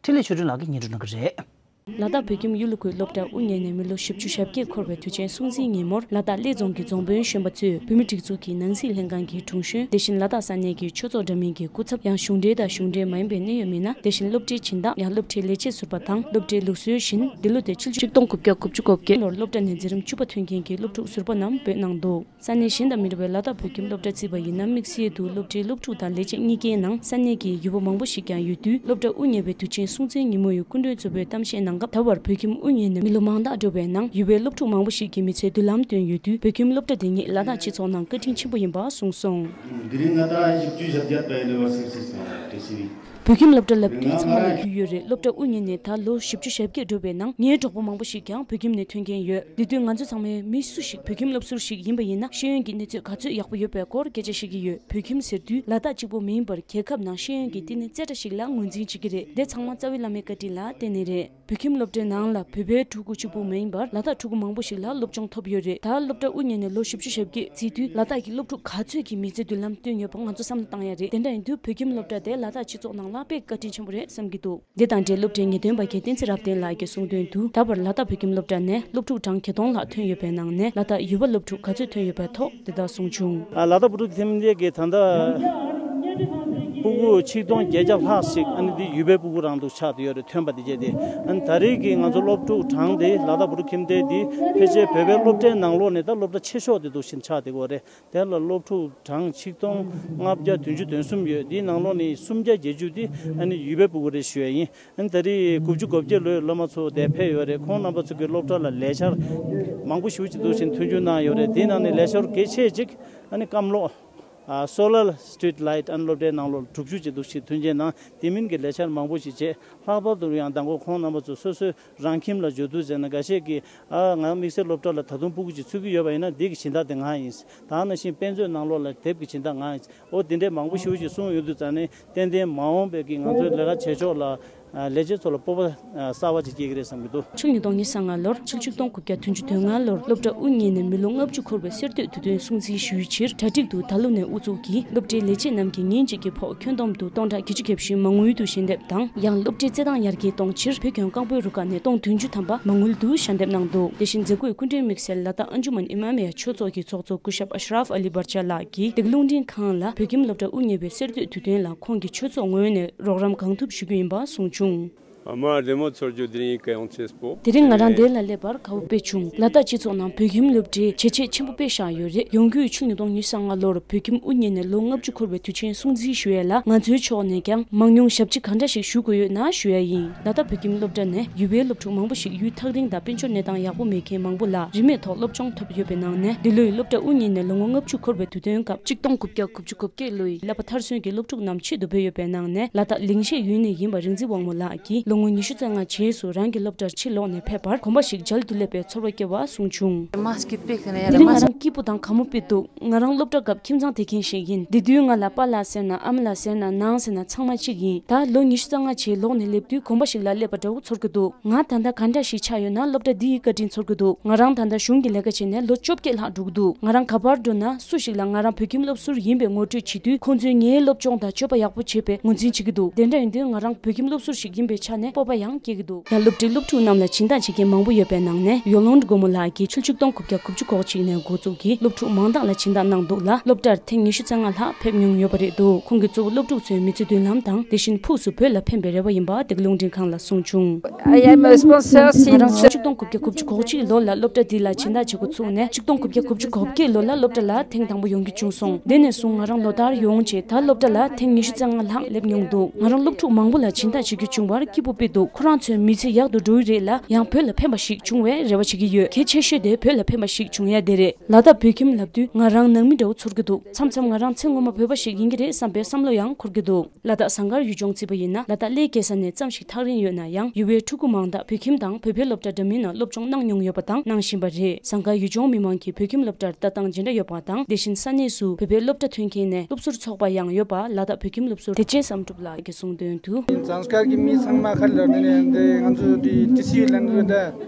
འཕྲིན་ལས་ཆོས་སྒྲོན་ལགས་ཀྱིས་སྙན་སྒྲོན་གནང་གི་རེད། ལ་དྭགས་བོད་ཁྱིམ་གཡུ་ལོ་ཁུལ་སློབ་གྲྭ་དབུ་བརྙེས་ནས་མི་ལོ་བཞི་བཅུ་ཞེ་བརྒྱད་འཁོར་བའི་དུས་ཆེན་སྲུང་བརྩིའི་ཉིན་མོར་ལ་དྭགས་གླེ་རྫོང་གི་རྫོང་དཔོན་གཞོན་པ་གཙོས་བོད་མིའི་སྒྲིག་འཛུགས་ཀྱི་ནང་སྲིད་ལྷན་ཁང་གི་དྲུང་གཞོན། དེ་བཞིན་ལ་དྭགས་ས་གནས་ཀྱི་ཆོས་ཚོགས་འདྲ་མིན་གྱི་སྐུ་ཚབ། ཡང་གཞུང་འབྲེལ་དང་གཞུང་འབྲེལ་མ་ཡིན་པའི་གནད་ཡོད་མི་སྣ། དེ་བཞིན་སློབ་གྲྭའི་སྦྱིན་བདག། ཡང་སློབ་གྲྭའི་ལས་བྱེད་ཟུར་པ་དང་སློབ་གྲྭའི་ལུགས་སྲོལ་བཞིན་འདི་ལོ་དེ་ཆིག་སྟོང་དགུ་བརྒྱ་དགུ་བཅུ་གོ་བརྒྱད་ལོར་སློབ་གྲྭ་ནས་འཛིན་རིམ་བཅུ་པ་ཐོན་མཁན་གྱི་སློབ་ཕྲུག་ཟུར་པ་རྣམས་འབོད་གནང་འདུག་ས་གནས་གཞན་དང་མི་འདྲ་བའི་ལ་དྭགས་བོད་ཁྱིམ་སློབ་གྲྭ་བརྩིས་པ་ཡིན་ན། དམིགས་བསལ་དུ་སློབ་གྲྭའི་སློབ་ཕྲུག་དང་ལས་བྱེད་གཉིས་ཀའི་ནང་ས་གནས་ཀྱི་ཡུལ་པ་མང་པོ་ཞིག་ཀྱང་ཡོད་དུས། སློབ་གྲྭ་དབུ་བརྙེས་པའི་དུས་ཆེན་སྲུང་བརྩིའི་ཉིན་མོ་ཡི་སྐུ་མགྲོན་ཚོགས་པའི་གཏམ་བཤད་ནང་སྐབས། ད་བར་བོད་ཁྱིམ་དབུ་བརྙེས་ནས་མི་ལོ་མང་དག་འགྲོ་བའི་ནང་ཡུལ་པའི་སློབ་ཕྲུག་མང་པོ་ཞིག་གི་མི་ཚེའི་མདུན་ལམ་བསྟན་ཡོད་དུས། བོད་ཁྱིམ་སློབ་གྲྭ་འདི་ཉིད་ལ་དྭགས་སྤྱི་ཚོགས་ནང་བཀའ་དྲིན་ཆེན་པོ་ཡིན་པ་གསུངས་སོང་། དེ་རིང་ང་ད་བཞི་བཅུ་ཞེ་བརྒྱད་པའི་ལོ་བ་སིག་སིག་སོང་བ་དེ་ཞིག་རེད། བོད་ཁྱིམ་སློབ་གྲྭ་ལབ་དུས་ཚང་མ་ལ་རྒྱུས་ཡོད་རེད། སློབ་གྲྭ་དབུ་བརྙེས་ནས་ད་ལོ་བཞི་བཅུ་ཞེ་བརྒྱད་འགྲོ་བའི་ནང་ངའི་གྲོགས་པོ་མང་པོ་ཞིག་ཀྱང་བོད་ཁྱིམ་ནས་ཐོན་མཁན་ཡོད། དེ་དུས་ང་ཚོ་ཚང་མས་མི་སུ་ཞིག་བོད་ཁྱིམ་སློབ་ཟུར་ཞིག་ཡིན་པ་ཡིན་ན་ཤེས་ཡོན་གྱི་གནས་ཚད་ག་ཚོད་ཡག་པོ་ཡོད་པའི་སྐོར་སྐད་ཆ་བཤད་ཀྱི་ཡོད། བོད་ཁྱིམ་ཟེར་དུས་ལ་དྭགས་གཅིག་པུ་མིན་པར་རྒྱལ་ཁབ་ནང་ཤེས་ཡོན་གྱི་བསྟི་གནས་རྩེ་གྲ་ཞིག་ལ་ངོས་འཛིན་བྱེད་ཀྱི་རེད། དེ་ཚང་མ་རྩ་བའི་བླ་མའི་བཀའ་དྲིན་ལ་བརྟེན་ནས་རེད། བོད་ཁྱིམ་སློབ་གྲྭའི་ནང་ལ་བོད་པའི་ཕྲུ་གུ་གཅིག་པུ་མ་ཡིན་པར་ལ་དྭགས་ཕྲུ་གུ་མང་པོ་ཞིག་ལ་སློབ་སྦྱོང་ཐོབ་ཡོད་རེད། ད་སློབ་གྲྭ་དབུ་བརྙེས་ནས་ལོ་བཞི་བཅུ་ཞེ་བརྒྱད་བརྩིས་དུས་ལ་དྭགས་ཀྱི་སློབ་ཕྲུག་ག་ཚོད་ཀྱི་མི་ཚེ་མདུན་ལམ་བསྟན་ཡོད་པ་ང་ཚོ་བསམ་བློ་བཏང་ཡ་རེད། དེ་འདྲ་ཡིན་དུས་བོད་ཁྱིམ་སློབ་གྲྭ་དེ་ལ་དྭགས་སྤྱི་ཚོགས་ནང་ལ་དཔེ་བཀའ་དྲིན་ཆེན་པོ་རེད་བསམ་གྱི་འདུག་འདི་དང་འབྲེལ་སློབ་གྲྭའི་ངེས་སྟོན་པ་རྒན་བསྟན་འཛིན་རབ་བརྟན་ལགས་ཀྱིས་གསུངས་དོན་དུ། ད་བར་ལ་དྭགས་བོད་ཁྱིམ་སློབ་གྲྭ་ནས་སློབ་ཕྲུག་གྲངས་བརྒྱད་སྟོང་ལྷག་ཐོན་ཡོད་པའི་ནང་ནས་ལ་དྭགས་ཡུལ་པ་སློབ་ཕྲུག་ག་ཚོད་ཐོན་ཡོད་པའི་ཐོག་འདི་ལྟར་གསུངས་བྱུང་། ཨ། ལ་དྭགས་བོད་ཕྲུག་ཐེམ་ལས་ཀྱི་ད་ལྟ་སྤུ་གུ་ཆིག་སྟོང་བརྒྱད་བརྒྱ་ལྷག་ཞིག་ཨ་ནི་འདི་ཡུལ་པའི་སྤུ་གུ་རང་འདུག་ཆགས་བསྡད་ཡོད་རེད། ཐོན་པ་འདི་བྱས་ཏེ། ཨ་ནི་ད་རེས་ཀྱི་ང་ཚོ་སློབ་ཕྲུག་གྲངས་དེ་ལ་དྭགས་བོད་ཕྲུག་ཁྱིམ་སྡེ་འདི་ཕལ་ཆེར་བོད་པའི་སློབ་གྲྭའི་ནང་ལོགས་ནས་ད་སློབ་གྲྭ་ཆེ་ཤོས་དེ་འདུག་བཞིན་ཆགས་བསྡད་ཡོད་རེད། དེ་ལ་སློབ་ཕྲུག་གྲངས་ཆིག་སྟོང་ལྔ་བརྒྱ་བདུན་ཅུ་དོན་གསུམ་ཡོད། འདིའི་ནང་ལོགས་ནས་སུམ་བརྒྱ་བརྒྱད་ཅུ་དེ་ཨ་ནི་ཡུལ་པའི་སྤུ་གུ་རེད་ཞུ་ཡ་ཡིན། ཨ་ནི་ད་རེས་དགུ་བཅུ་གོ་བརྒྱད་ལོའི་སློབ་མ་ཚོ་དེ་ཕེབས་ཡོད་རེད། ཁོང་རྣམ་པ་ཚོ་གི་སློབ་གྲྭ་ལ་ལས་འཆར་མང་པོ་ཞེ་པོ་ཅིག་འདུག་བཞིན་མཐུན་འགྱུར་གནང་ཡོད་རེད། དེའི་ནང་ནས་ལས་འཆར་གལ་ཆེ་གཅིག་ཨ་ནི་སྐམ་གློག་ཨ། solar street light ཨ་ནི་སློབ་གྲྭའི་ནང་ལོགས་དྲུག་ཅུ་ཅིག་འདུག་བཞིན་མཐུན་རྐྱེན་གནང་། དེ་མིན་གྱི་ལས་འཆར་མང་པོ་ཞིག་བྱས། ལྷག་པར་དུ་ཡང་མདང་དགོང་ཁོང་རྣམ་པ་ཚོ་སོ་སོའི་རང་ཁྱིམ་ལ་འབྱོར་དུས་ཟེར་ན་འགའ་ཤས་ཀྱིས་ཨ་ང་དམིགས་བསལ་སློབ་གྲྭ་ལ་ད་དུང་སྤུ་གུ་ཅིག་ཚུད་ཀྱི་ཡོད་པ་ཡིན་ན་འདི་གི་སྦྱིན་བདག་དེ་ང་ཡིན། ད་ནང་བཞིན་དཔེ་མཛོད་ནང་ལོགས་ལ་དེབ་ཀྱི་སྦྱིན་བདག་ང་ཡིན། འོ་དེ་འདྲའི་མང་པོ་ཞེ་པོ་ཅིག་གསུངས་ཡོང་དུས་ཙང་ནས་ཏན་ཏན་མ་འོངས་པའི་གི་ང་ཚོའི་ལས་ཀ་བྱེད་ཕྱོགས་ལ་ ལས་བྱེད་ཚོ་ལ་སྤོབས་པ་གསར་བ་ཅིག་སྐྱེ་གི་རེད་བསམ་གྱི་འདུག་ཕྱི་ལོ་ཉིས་སྟོང་ཉི་ཤུ་རྩ་ལྔ་ལོར་ཕྱི་ལོ་ཆིག་སྟོང་དགུ་བརྒྱ་བདུན་ཅུ་དོན་ལྔ་ལོར་སློབ་གྲྭ་དབུ་བརྙེས་ནས་མི་ལོ་ལྔ་བཅུ་འཁོར་བའི་གསེར་སྟོད་དུས་སྟོན་སྲུང་བརྩི་ཞུ་ཡུལ་ཕྱིར་གྲ་སྒྲིག་ཏུ་ད་ལོ་ནས་དབུ་འཛུགས་ཀྱིས་སློབ་གྲྭའི་ལས་བྱེད་རྣམས་ཀྱིས་ཉིན་གཅིག་གི་ཕོགས་ཁྱོན་བསྡོམས་དུ་སྟོང་ཕྲག་བརྒྱད་ཅུ་གྱ་བཞི་མ་དངུལ་དུ་ཞལ་འདེབས་དང་། ཡང་སློབ་གྲྭའི་རྩེད་ཐང་ཡར་རྒྱས་གཏོང་ཕྱིར་བོད་ཁྱོན་རྐང་སྤོལ་རུ་ཁག་ནས་སྟོང་བདུན་ཅུ་ཐམ་པ་མ་དངུལ་དུ་ཞལ་འདེབས་གནང་འདུག་དེ་བཞིན་མཛད་སྒོའི་སྐུ་མགྲོན་དམིགས་བསལ་ལ་དྭགས་ཨན་ཇུ་མན་ཨི་མ་མི་ཡ་ཆོས་ཚོགས་ཀྱི་ཚོགས་གཙོ་སྐུ་ཞབས་ཨ་ཤ་རབ་ཨ་ལི་བྷར་ཆ་ལགས་ཀྱིས་འདི་ག་རླུང་འཕྲིན་ཁང་ལ་བོད་ཁྱིམ་སློབ་གྲྭ་དབུ་བརྙེས་པའི་གསེར་སྟོད་དུས་སྟོན་ལ་ཁོང་གིས་ཆོས་ཚོགས་ངོས་ནས་རོགས་རམ་གང་ཐུབ་ཞུ་རྒྱུ་ཡིན་པ་གསུངས་བྱུང་། ཨ་མ་རེ་མོ་ཚོར་རྒྱུ་དེ་རིང་གལ་ཡོང་ཆེས་པོ། དེ་རིང་ང་རང་འདི་ལ་སླེབས་པར་དགའ་བོ་དཔེ་བྱུང་། ལ་དྭགས་སྤྱི་ཚོགས་ནང་བོད་ཁྱིམ་སློབ་གྲྭས་བྱས་རྗེས་ཆེན་པོ་དཔེ་བཞག་ཡོད་རེད། ཡོང་རྒྱུས་ཕྱི་ལོ་ཉིས་སྟོང་ཉི་ཤུ་རྩ་ལྔ་ལོར་བོད་ཁྱིམ་དབུ་བརྙེས་ནས་ལོ་ལྔ་བཅུ་འཁོར་བའི་དུས་ཆེན་སྲུང་བརྩི་ཞུ་ཡས་ལ་ང་ཚོའི་ཕྱོགས་ནས་ཀྱང་མང་ཉུང་ཞབས་ཕྱི་ག་འདྲ་ཞིག་ཞུ་དགོས་ཡོད་ན་ཞུ་ཡ་ཡིན། ལ་དྭགས་བོད་ཁྱིམ་སློབ་གྲྭ་ནས་ཡུལ་བའི་སློབ་ཕྲུག་མང་པོ་ཞིག་ཡུལ་ཐག་རིང་དང་དཔལ་འབྱོར་གནས་སྟངས་ཡག་པོ་མེད་མཁན་མང་པོ་ལ་རིན་མེད་ཐོག་སློབ་སྦྱོང་ཐོབ་ཡོད་པའི་ནང་ནས་འདི་ལོའི་སློབ་གྲྭ་དབུ་བརྙེས་ནས་ལོ་ངོ་ལྔ་བཅུ་འཁོར་བའི་དུས་སྟོན་སྐབས་ཆིག་སྟོང་དགུ་བརྒྱ་དགུ་བཅུ་གོ་བརྒྱད་ལོའི་བསླབ་པ་མཐར་སོན་གྱི་སློབ་ཕྲུག་རྣམས་ཆེད་དུ་ཕེབས་ཡོད་པའི་ནང་ནས་ལ་དྭགས་ལིང་ཤེད་ཡུལ་ནས་ཡིན་པ་རིག་འཛིན་དབང་མོ་ལགས་ཀྱིས་ལོ་ངོ་ཉི་ཤུ་རྩ་ལྔ་རྗེས་སུ་རང་གི་སློབ་གྲྭར་ཕྱིར་ལོག་ནས་ཕེབས་པར་གོམ་པ་ཞིག་མཇལ་དུ་སླེབས་པའི་ཚོར་བ་སྐྱེ་བ་གསུངས་བྱུང་། དེ་རིང་ང་རང་སྐྱིད་པོ་དང་དགའ་མོ་དཔེ་འདུག་ང་རང་སློབ་གྲྭ་སྐབས་ཁྱིམ་ཚང་དེ་མཁན་ཞིག་ཡིན། དེ་དུས་ང་ལ་པཱ་ལགས་ཟེར་ན་ཨ་མ་ལགས་ཟེར་ན་ནང་ཟེར་ན་ཚང་མ་གཅིག་ཡིན། ད་ལོ་ཉི་ཤུ་རྩ་ལྔ་རྗེས་ལོག་ནས་སླེབས་དུས་གོམ་པ་ཞིག་ལ་སླེབས་པ་འདྲ་བོ་ཚོར་གྱི་འདུག་ང་ད་ལྟ་ག་འདྲ་ཞིག་ཆགས་ཡོད་ན་སློབ་གྲྭ་འདི་ཡི་བཀའ་དྲིན་ཚོར་གྱི་འདུག་ང་རང་ད་ལྟ་གཞུང་གི་ལས་ཀ་བྱས་ནས་ལོ་བཅོ་བརྒྱད་ལྷག་འགྲོ་གི་འདུག་ང་རང་ག་པར་འགྲོ་ན་སུ་ཞིག་ལ་ང་རང་བོད་ཁྱིམ་སློབ་ཟུར་ཡིན་པའི་ངོ་སྤྲོད་བྱེད་དུས་ཁོང་ཚོས་ངའི་སློབ་སྦྱོང་དང་སྤྱོད་པ་ཡག་པོ་བྱེད་པའི་ངོས་འཛིན་བྱེད་ཀྱི་འདུག་དེ་འདྲ་ཡིན་དུས་ང་རང་བོད་ཁྱིམ་སློབ་ཟུར་ཞིག་ཡིན་པའི་ཆ་ནས་སྤོབས་པ་ཡང་སྐྱེ་གི་འདུག་ཡང་སློབ་གྲྭའི་སློབ་ཕྲུག་རྣམས་ལ་སྦྱིན་བདག་བྱེད་མཁན་མང་པོ་ཡོད་པའི་ནང་ནས་ཡོ་ལོན་དགོན་མོ་ལགས་ཀྱིས་ཕྱི་ལོ་ཆིག་སྟོང་དགུ་བརྒྱ་དགུ་བཅུ་གོ་གཅིག་ནས་འགོ་བཙུགས་ཀྱིས་སློབ་ཕྲུག་མང་དག་ལ་སྦྱིན་བདག་གནང་འདུག་ལ། སློབ་གྲྭར་ཐེངས་ཉི་ཤུ་རྩ་ལྔ་ལྷག་ཕེབས་མྱོང་ཡོད་པ་རེད་འདུག་ཁོང་གིས་གཙོ་བོ་སློབ་ཕྲུག་ཚོའི་མི་ཚེ་མདུན་ལམ་དང་དེ་བཞིན་ཕུགས་སུ་བོད་ལ་ཕན་པའི་རེ་བ་ཡིན་པ་འདི་ག་རླུང་འཕྲིན་ཁང་ལ་གསུངས་བྱུང་། I am a sponsor since ང་རང་ཆིག་སྟོང་དགུ་བརྒྱ་དགུ་བཅུ་གོ་གཅིག་ལོ་ལ་སློབ་གྲྭ་འདི་ལ་སྦྱིན་བདག་བྱེད་འགོ་ཚུགས་ནས་ཆིག་སྟོང་དགུ་བརྒྱ་དགུ་བཅུ་གོ་བརྒྱད་ལོ་ལ་སློབ་གྲྭ་ལ་ཐེངས་དང་པོ་ཡོང་རྒྱུ་བྱུང་སོང་། དེ་ནས་བཟུང་ང་རང་ལོ་ལྟར་ཡོང་བྱས་ད་སློབ་གྲྭ་ལ་ཐེངས་ཉི་ཤུ་རྩ་ལྔ་ལྷག་སླེབས་མྱོང་འདུག་ང་རང་སློབ་ཕྲུག་མང་པོ་ལ་སྦྱིན་བདག་བྱེད་རྒྱུ་བྱུང་བར་སྐྱིད་པོ་དཔེ་འདུག་ཁོ་རང་ཚོའི་མི་ཚེ་ཡག་ཏུ་འགྲོ་ཡི་རེད་ལ་ཡང་བོད་ལ་ཕན་པ་ཞིག་འབྱུང་བའི་རེ་བ་བྱེད་ཀྱི་ཡོད། གལ་ཆེ་ཤོས་དེ་བོད་ལ་ཕན་པ་ཞིག་འབྱུང་ཡ་དེ་རེད། ལ་དྭགས་བོད་ཁྱིམ་ལབ་དུས་ང་རང་ནང་མི་འདྲ་བོ་ཚོར་གྱི་འདུག་མཚམས་མཚམས་ང་རང་ཚེ་སྔོན་མ་བོད་པ་ཞིག་ཡིན་གྱི་རེད་བསམ་པའི་བསམ་བློ་ཡང་འཁོར་གྱི་འདུག་ལ་དྭགས་ཟངས་དཀར་ཡུལ་ལྗོངས་བརྩིས་པ་ཡིན་ན་ལ་དྭགས་གླེ་རྒྱལ་ས་ནས་ཙམ་ཞིག་ཐག་རིང་ཡོད་ན་ཡང་ཡུལ་བའི་ཕྲུ་གུ་མང་དག་བོད་ཁྱིམ་དང་བོད་པའི་སློབ་གྲྭ་འདྲ་མིན་ནང་སློབ་སྦྱོང་གནང་མྱོང་ཡོད་པ་དང་གནང་བཞིན་པ་རེད། ཟངས་དཀར་ཡུལ་ལྗོངས་མི་མང་གིས་བོད་ཁྱིམ་སློབ་གྲྭར་ལྟ་སྟངས་ཇི་འདྲ་ཡོད་པ་དང་དེ་བཞིན་ས་གནས་སུ་བོད་པའི་སློབ་གྲྭ་ཐོན་མཁན་ནས་སློབ་ཟུར་ཚོགས་པ་ཡང་ཡོད་པ་ལ་དྭགས་བོད་ཁྱིམ་སློབ་ཟུར་བདེ་ཆེན་བསམ་གྲུབ་ལགས་ཀྱིས་གསུངས་དོན་དུ། ཟངས་དཀར་གྱི་མི་ཚང་མ་ཁ་ལ་ནི་འདི་ང་ཚོ་འདི་ཏི་སི་ལ་ནི་འདི་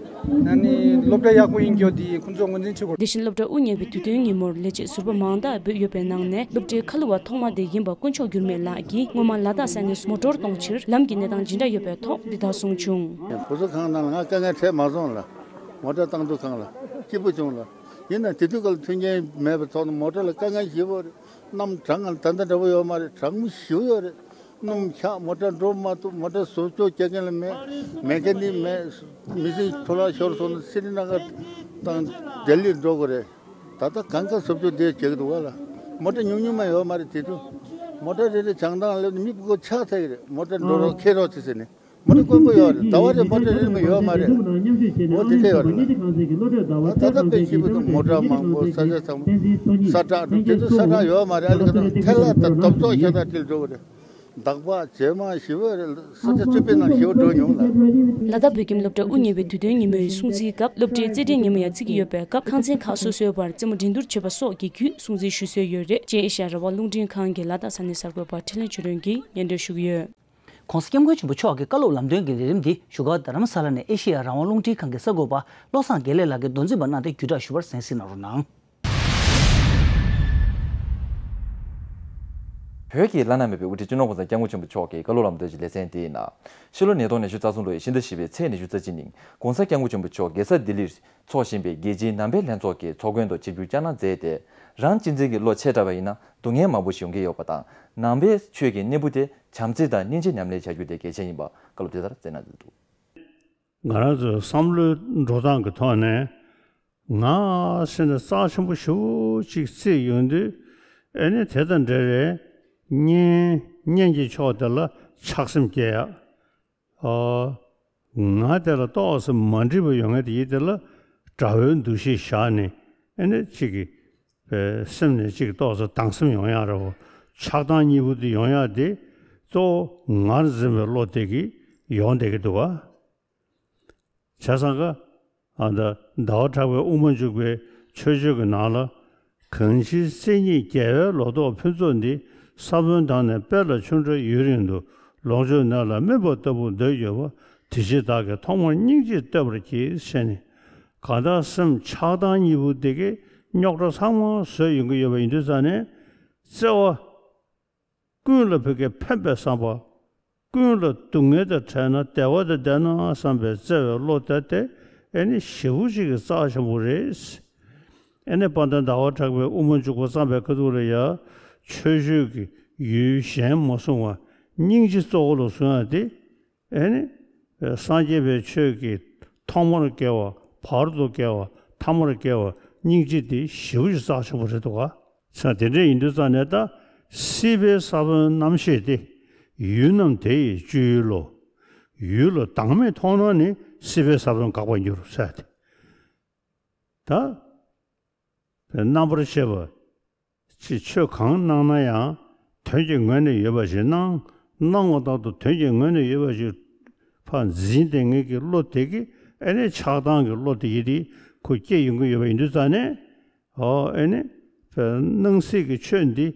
ནི་སློབ་གྲྭ་ཡག་པོ་ཡིན་རྒྱུ་འདི་ཁོང་ཚོ་ངོས་འཛིན་བྱེད་དགོས། དེ་བཞིན་སློབ་གྲྭ་དབུ་བརྙེས་པའི་དུས་སྟོན་ཉིན་མོར་ལས་བྱེད་ཟུར་པ་མང་དག་བོད་ཡོད་པའི་ནང་ནས་སློབ་གྲྭའི་ཁ་ལོ་བ་ཐོག་མ་དེ་ཡིན་པ་དཀོན་མཆོག་འགྱུར་མེད་ལགས་ཀྱིས་སྔོན་མ་ལ་དྭགས་ས་གནས་སུ་མོ་ཊོར་གཏོང་ཕྱིར་ལམ་གྱི་གནས་སྟངས་ཇི་འདྲ་ཡོད་པའི་ཐོག་འདི་ལྟར་གསུངས་བྱུང་། བུ་གསོ་ཁང་ནང་ལ་ང་དཀའ་ངལ་འཕྲད་མ་སོང་ལ། མོ་ཊ་བཏང་དུས་སྒང་ལ་སྐྱིད་པོ་བྱུང་ལ། ཡིན་ན་དེ་དུས་ཀ་ལ་མཐུན་རྐྱེན་མེད་པའི་ཐོག་ནས་མོ་ཊ་ལ་དཀའ་ངལ་ཞེ་པོ་རེད། གནམ་གྲང་ང་ད་ལྟ་འདྲ་པོ་ཡོད་མ་རེད། གྲང་མོ་ཞེ་པོ་ཡོད་རེད། སྣུམ་ཆག་མོ་ཊ་འགྲོ་མ་ཐུབ། མོ་ཊ་བཟོ་བཅོས་བྱེད་མཁན་ལ་མེད། མེ་ཀ་ནིག་མེད། མི་ཚེ་འཕྲོ་བརླག་ཤོར་སོང་ན་སི་རི་ན་གར་དང་ལྡི་ལི་འགྲོ་དགོས་རེད། ད་ལྟ་གང་ག་བཟོ་བཅོས་དེ་བྱེད་ཀྱི་འདུག་ག་ལ། མོ་ཊ་ཉུང་ཉུང་མ་ཡོད་མ་རེད་དེ་དུས། མོ་ཊ་རེ་རེ་བྱང་ཐང་སླེབས་ནས་མི་སྤུ་གུ་ཆག་ཚར་གྱི་རེད། མོ་ཊ་འགྲོ་རོགས་འཁྱེར་རོགས་བྱེད་ཟེར་ནས། མོ་ཊ་དཀོན་པོ་ཡོད་རེད། ཟླ་བ་རེ་མོ་ཊ་རེ་མ་ཡོད་མ་རེད། འོ་དེ་འདྲ་ཡོད་རེད་ལ། ད་ད་ལྟ་དཔེ་སྐྱིད་པོ་འདུག་མོ་ཊ་མང་པོ་ས་ཆ་ཚང་མ་ས་ཁྲ་འགྲོ་དེ་ཚོ་ས་ཁྲ་ཡོད་མ་རེད། ཨ་ལི་ཁ་ཐང་ཐལ་ལ་དང་རྡོབ་ཚོགས་ཤ་སྟག་ཁྲིད་འགྲོ་གི་རེད། འདག་པ་བྱེ་མ་ཞི་བ་རེད། ས་ཆ་རྩུབ་པའི་ནང་ཞི་བ་འགྲོ་མྱོང་ལ། ལ་དྭགས་བོད་ཁྱིམ་སློབ་གྲྭ་དབུ་བརྙེས་པའི་དུས་སྟོན་ཉིན་མོའི་སྲུང་བརྩིའི་སྐབས་སློབ་གྲྭའི་རྩེད་འགྲན་ཉིན་མོ་ཡང་བརྩི་གི་ཡོད་པའི་སྐབས་ཁང་ཚན་ཁག་སོ་སོའི་བར་རྩེད་མོ་འགྲན་བསྡུར་བྱེད་པ་སོགས་ཀྱི་བརྒྱུད་སྲུང་བརྩི་ཞུ་སྲོལ་ཡོད་རེད། ཅེས་ཨེ་ཤ་ཡ་རང་དབང་རླུང་འཕྲིན་ཁང་གི་ལ་དྭགས་ས་གནས་གསར་འགོད་པ་འཕྲིན་ལས་ཆོས་སྒྲོན་གྱིས་སྙན་སྒྲོན་ཞུ་གི་ཡོད། ༸གོང་ས་༸སྐྱབས་མགོན་ཆེན་པོ་མཆོག་གི་བཀའ་སློབ་ལམ་སྟོན་གྱི་ལས་རིམ་འདི་བཞུགས་སྒར་རྡ་རམ་ས་ལ་ནས་ཨེ་ཤེ་ཡ་རང་དབང་རླུང་འཕྲིན་ཁང་གི་གསར་འགོད་པ་བློ་བཟང་དགེ་ལེགས་ལགས་ཀྱིས་མདོ་འཛིན་པ་གནང་སྟེ་བརྒྱུད་བསྒྲགས་ཞུས་པར་གསན་གཟིགས་གནང་རོགས་གནང་། བོད་ཀྱི་བླ་ན་མེད་པའི་དབུ་ཁྲིད་སྤྱི་ནོར་༸གོང་ས་༸སྐྱབས་མགོན་ཆེན་པོ་མཆོག་གི་བཀའ་སློབ་ལམ་སྟོན་གྱི་ལེ་ཚན་དེའི་ནང་། ཕྱི་ལོ་ཉིས་སྟོང་ཉི་ཤུ་རྩ་གསུམ་ལོའི་ཕྱི་ཟླ་བཞི་པའི་ཚེས་ཉི་ཤུ་རྩ་གཅིག་ཉིན་༸གོང་ས་༸སྐྱབས་མགོན་ཆེན་པོ་མཆོག་རྒྱལ་ས་ལྡི་ལིར་འཚོགས་བཞིན་པའི་རྒྱལ་སྤྱིའི་ནང་པའི་ལྷན་ཚོགས་ཀྱི་ཚོགས་མགོན་དུ་ཆིབས་བསྒྱུར་བསྐྱངས་གནང་མཛད་དེ། རང་གཅེས་འཛིན་གྱི་བློ་ཆེ་དྲགས་པ་ཡིན་ན་སྡུག་བསྔལ་མང་པོ་ཞིག་ཡོང་གི་ཡོད་པ་དང་། ནང་པའི་ཆོས་ཀྱི་གནས་བབ་དེ་བྱམས་བརྩེ་དང་སྙིང་རྗེ་ཉམས་ལེན་བྱ་རྒྱུ་དེ་གལ་ཆེན་ཡིན་པ་བཀའ་སློབ་དེ་ལྟར་སྩལ་གནང་འདུག་ང་རང་ཚོའི་བསམ་བློའི་འགྲོ་སྟངས་ཀྱི་ཐོག་ནས། ང་ཟེར་ནས་རྩ་ཆེན་པོ་ཞེ་པོ་ཅིག་བརྩིས་ཡོང་དུས། ཨེ་ནི་དེ་དང་འབྲེལ་བའི་གཉེན་ཉེ་གི་ཕྱོགས་དེ་ལ་ཆགས་སེམས་སྐྱེ་ཡ། ཨོ། ང་དེ་ལ་ཏོག་ཙམ་མ་འགྲིག་པ་ཡོང་ངེས་དེ་ཡིན། དེ་ལ་དགྲ་བོའི་འདུ་ཤེས་བཞག་ནས་ཨེ་ནི་གཅིག་གི་པའི་སེམས་ནས་གཅིག་ཏོག་ཙམ་སྡང་སེམས་ཡོང་ཡ་འདྲ་བོ། ཆགས་སྡང་གཉིས་པོ་དེ་ཡོང་ཡ་དེ་གཙོ་བོ་ངར་འཛིན་པའི་བློ་དེ་གིས་ཡོང་བསྡད་ཀྱི་འདུག་ག་བྱས་ཙང་ཀ་ཨ་ད་ཟླ་བ་གྲགས་པའི་དབུ་མ་འཇུག་པའི་མཆོད་བརྗོད་ཀྱི་ནང་ལ། གང་ཕྱིར་སེམས་ཉིད་རྒྱལ་བའི་ལོ་ཏོག་ཕུན་ཚོགས་འདི། ས་བོན་དང་ནི་དཔལ་ལ་ཆུ་འདྲ་ཡུན་རིང་དུ། ལོངས་སྤྱོད་ནད་ལ་སྨིན་པ་ལྟ་བུ་འདོད་ཡོད་པ། དེ་ཕྱིར་བདག་གིས་ཐོག་མར་སྙིང་རྗེས་བསྟོད་པར་བགྱི། ཞེས་ནས། གང་ལྟར་སེམས་ཆགས་སྡང་གཉིས་པོ་འདི་གིས་རྙོག་དྲ་ཚང་མ་བཟོས་ཡོང་གི་ཡོད་པ་ཡིན་དུས་ཙང་ནས། བརྩེ་བ། ཀུན་ལ་ཕ་གིར་ཕན་པའི་བསམ་པ། ཀུན་ལ་སྡུག་བསྔལ་དང་བྲལ་ན་བདེ་བ་དང་ལྡན་ན་བསམ་པའི་བརྩེ་བའི་བློ་དེ་དེ་ཨེ་ནི་ཞེ་པོ་ཅིག་གི་རྩ་ཆེན་པོ་རེད། ཨེ་ནི་དཔལ་ལྡན་ཟླ་བ་གྲགས་པས་དབུ་མ་འཇུག་པ་བརྩམས་པའི་ཁ་ཐུག་ལ་ཡ། ཆོས་སྤྱོད་ཀྱི་ཡུལ་གཞན་མ་བཟུང་བར་སྙིང་རྗེ་གཙོ་བོ་ལ་བཟུང་ཡ་དེ། ཨེ་ནི། སངས་རྒྱས་པའི་ཆོས་ཀྱི་ཐོག་མར་དགེ་བ། བར་དུ་དགེ་བ། ཐ་མར་དགེ་བ། སྙིང་རྗེ་འདི་ཞེ་པོ་ཅིག་རྩ་ཆེན་པོ་རེད་འདུག་ག་ས་དེ་འདྲ་ཡིན་དུས་ཙང་ནས་ད། སྲིད་པའི་ས་བོན་རྣམ་ཤེས་ཏེ། ཡུལ་རྣམས་དེ་ཡི་སྤྱོད་ཡུལ་ལོ། ཡུལ་ལ་བདག་མེད་མཐོང་ན་ནི་སྲིད་པའི་ས་བོན་འགག་པར་འགྱུར་ཟེར་ཏེ། ད། རྣམ་པར་ཤེས་པ། ཅིག་ཆོས་གང་གནང་ན་ཡང་དོན་གྱི་ངོས་ནས་ཡོད་པ་ཞིག་གནང་། གནང་བ་དག་ཏུ་དོན་གྱི་ངོས་ནས་ཡོད་པ་ཞིག་ཕར་འཛིན་བསྡད་མཁན་གྱི་བློ་དེ་གིས་ཨེ་ནི་ཆགས་སྡང་གི་བློ་དེ་ཡིད་དེ་ཁོ་སྐྱེ་ཡོང་གི་ཡོད་པ་ཡིན་དུས་ཙང་ནས། ཨོ་ཨེ་ནི། སྣང་སྲིད་ཀྱི་ཆོས་འདི་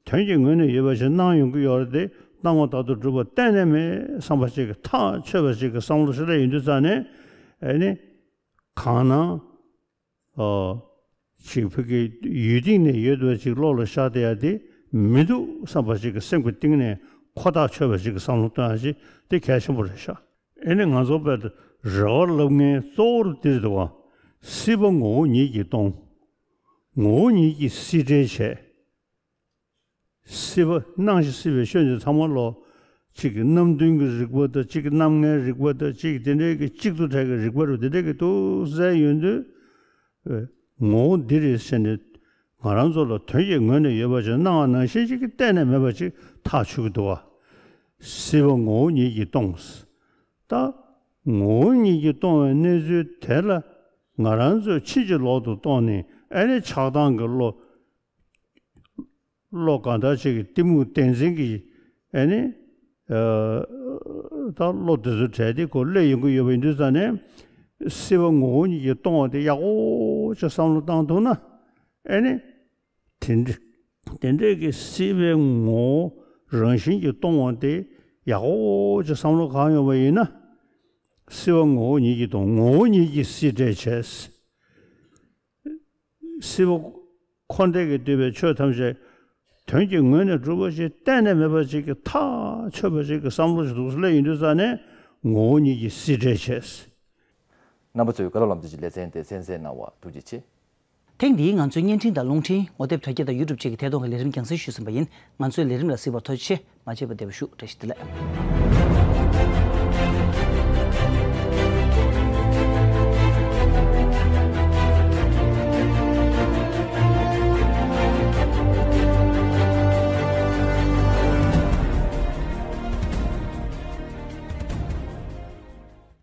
དོན་གྱི་ངོས་ནས་ཡོད་པ་ཞིག་གནང་ཡོང་གི་ཡོད་རེད་དེ། གནང་བ་དག་ཏུ་གྲུབ་པ་གཏན་ནས་མེད་བསམ་པ་ཞིག་གི་ཐག་ཆོད་པ་ཞིག་གི་བསམ་བློ་ཞིག་སླེབས་ཡོང་དུས་ཙང་ནས། ཨེ་ནི། གང་ན། ཨོ། ཅིག་ཕ་གི་ཡུལ་སྟེང་ནས་ཡོད་པ་ཅིག་བློ་ལ་ཤར་བསྡད་ཡ་དེ་མི་འདུག་བསམ་པ་ཅིག་གི་སེམས་ཀྱི་གཏིང་ནས་ཁོ་ཐག་ཆོད་པ་ཅིག་གི་བསམ་བློ་གཏོང་ཡ་ཅིག་དེ་གལ་ཆེན་པོ་རེད་ཤག་ཨེ་ནི་ང་ཚོ་དཔེ་རེ་བ་ལབ་མཁན་གཙོ་བོར་འདིར་འདུག་བ། སྲིད་པ་ངོ་བོ་ཉིད་ཀྱིས་སྟོང་། ངོ་བོ་ཉིད་ཀྱིས་སྲིད་བྲལ་བྱས། སྲིད་པ་སྣང་ཞིང་སྲིད་པའི་ཆོས་འདི་ཚང་མ་ལོ། གཅིག་གི་རྣམ་བདུན་གྱི་རིག་པ་དང་གཅིག་གི་རྣམ་ལྔའི་རིག་པ་དང་གཅིག་དེ་འདྲའི་གི་གཅིག་ཏུ་བྲལ་གྱི་རིག་པ་རུ་དེ་འདྲའི་གི་འདུག་ཟེར་ཡོང་དུས། ངོ་བོ་འདི་རེད་ཟེར་ནས་ང་རང་ཚོ་ལ་དོན་གྱི་ངོས་ནས་ཡོད་པ་ཞིག་སྣང་བ་ནང་བཞིན་ཅིག་གི་གཏན་ནས་མེད་པ་ཅིག་ཐག་ཆོད་ཀྱི་འདུག་བ། སྲིད་པ་ངོ་བོ་ཉིད་ཀྱིས་སྟོང་། ད། ངོ་བོ་ཉིད་ཀྱིས་སྟོང་བའི་གནས་ཚུལ་དེ་ལ་ང་རང་ཚོས་ཕྱིན་ཅི་ལོག་ཏུ་རྟོགས་ནས་ཨེ་ནི་ཆགས་སྡང་གི་བློ། བློ་གང་ལྟར་ཅིག་གི་གཏི་མུག་བདེན་འཛིན་གྱི་ཨེ་ནི། ད་བློ་དེ་ཚོ་བྲལ་ཏེ་ཁོ་སླེབས་ཡོང་གི་ཡོད་པ་ཡིན་དུས་ཙང་ནས། སྲིད་པ་ངོ་བོ་ཉིད་ཀྱིས་སྟོང་བ་དེ་ཡག་པོ་ཅིག་བསམ་བློ་བཏང་ཐུབ་ན། ཨེ་ནི། དེ་འདྲ་དེ་འདྲས་ཀྱི་སྲིད་པའི་ངོ་བོ་རང་བཞིན་གྱིས་སྟོང་བ་དེ་ཡག་པོ་ཅིག་བསམ་བློ་གང་ཡོང་བ་ཡིན་ན། སྲིད་པ་ངོ་བོ་ཉིད་ཀྱིས་སྟོང་། ངོ་བོ་ཉིད་ཀྱིས་སྲིད་བྲལ་བྱས། སྲིད་པ་འཁོར་འདས་ཀྱིས་བསྡུས་པའི་ཆོས་ཐམས་ཅད་དོན་གྱི་ངོས་ནས་གྲུབ་པ་ཞིག་གཏན་ནས་མེད་པ་ཞིག་གི་ཐག་ཆོད་པ་ཞིག་གི་བསམ་བློ་ཞིག་འདུག་སེ་སླེབས་ཡོང་དུས་ཙང་ནས་ངོ་བོ་ཉིད་ཀྱིས་སྲིད་བྲལ་བྱས། རྣམ་པ་ཚོས་བཀའ་སློབ་ལམ་སྟོན་གྱི་ལེ་ཚན་དེ་གསན་གཟིགས་གནང་བར་ཐུགས་རྗེ་ཆེ། ཐེངས་འདིའི་ང་ཚོའི་བརྙན་འཕྲིན་དང་རླུང་འཕྲིན། ངོ་དེབ་དྲ་རྒྱ་དང་ཡུ་ཊུབ་བཅས་ཀྱི་ཐད་གཏོང་གི་ལས་རིམ་རྒྱང་སྲིང་ཞུས་ཟིན་པ་ཡིན། ང་ཚོའི་ལས་རིམ་ལ་གཟིགས་པར་ཐུགས་རྗེ་ཆེ། མ་བརྗེད་པར་བདེ་པོ་བཞུགས། བཀྲ་ཤིས་བདེ་ལེགས།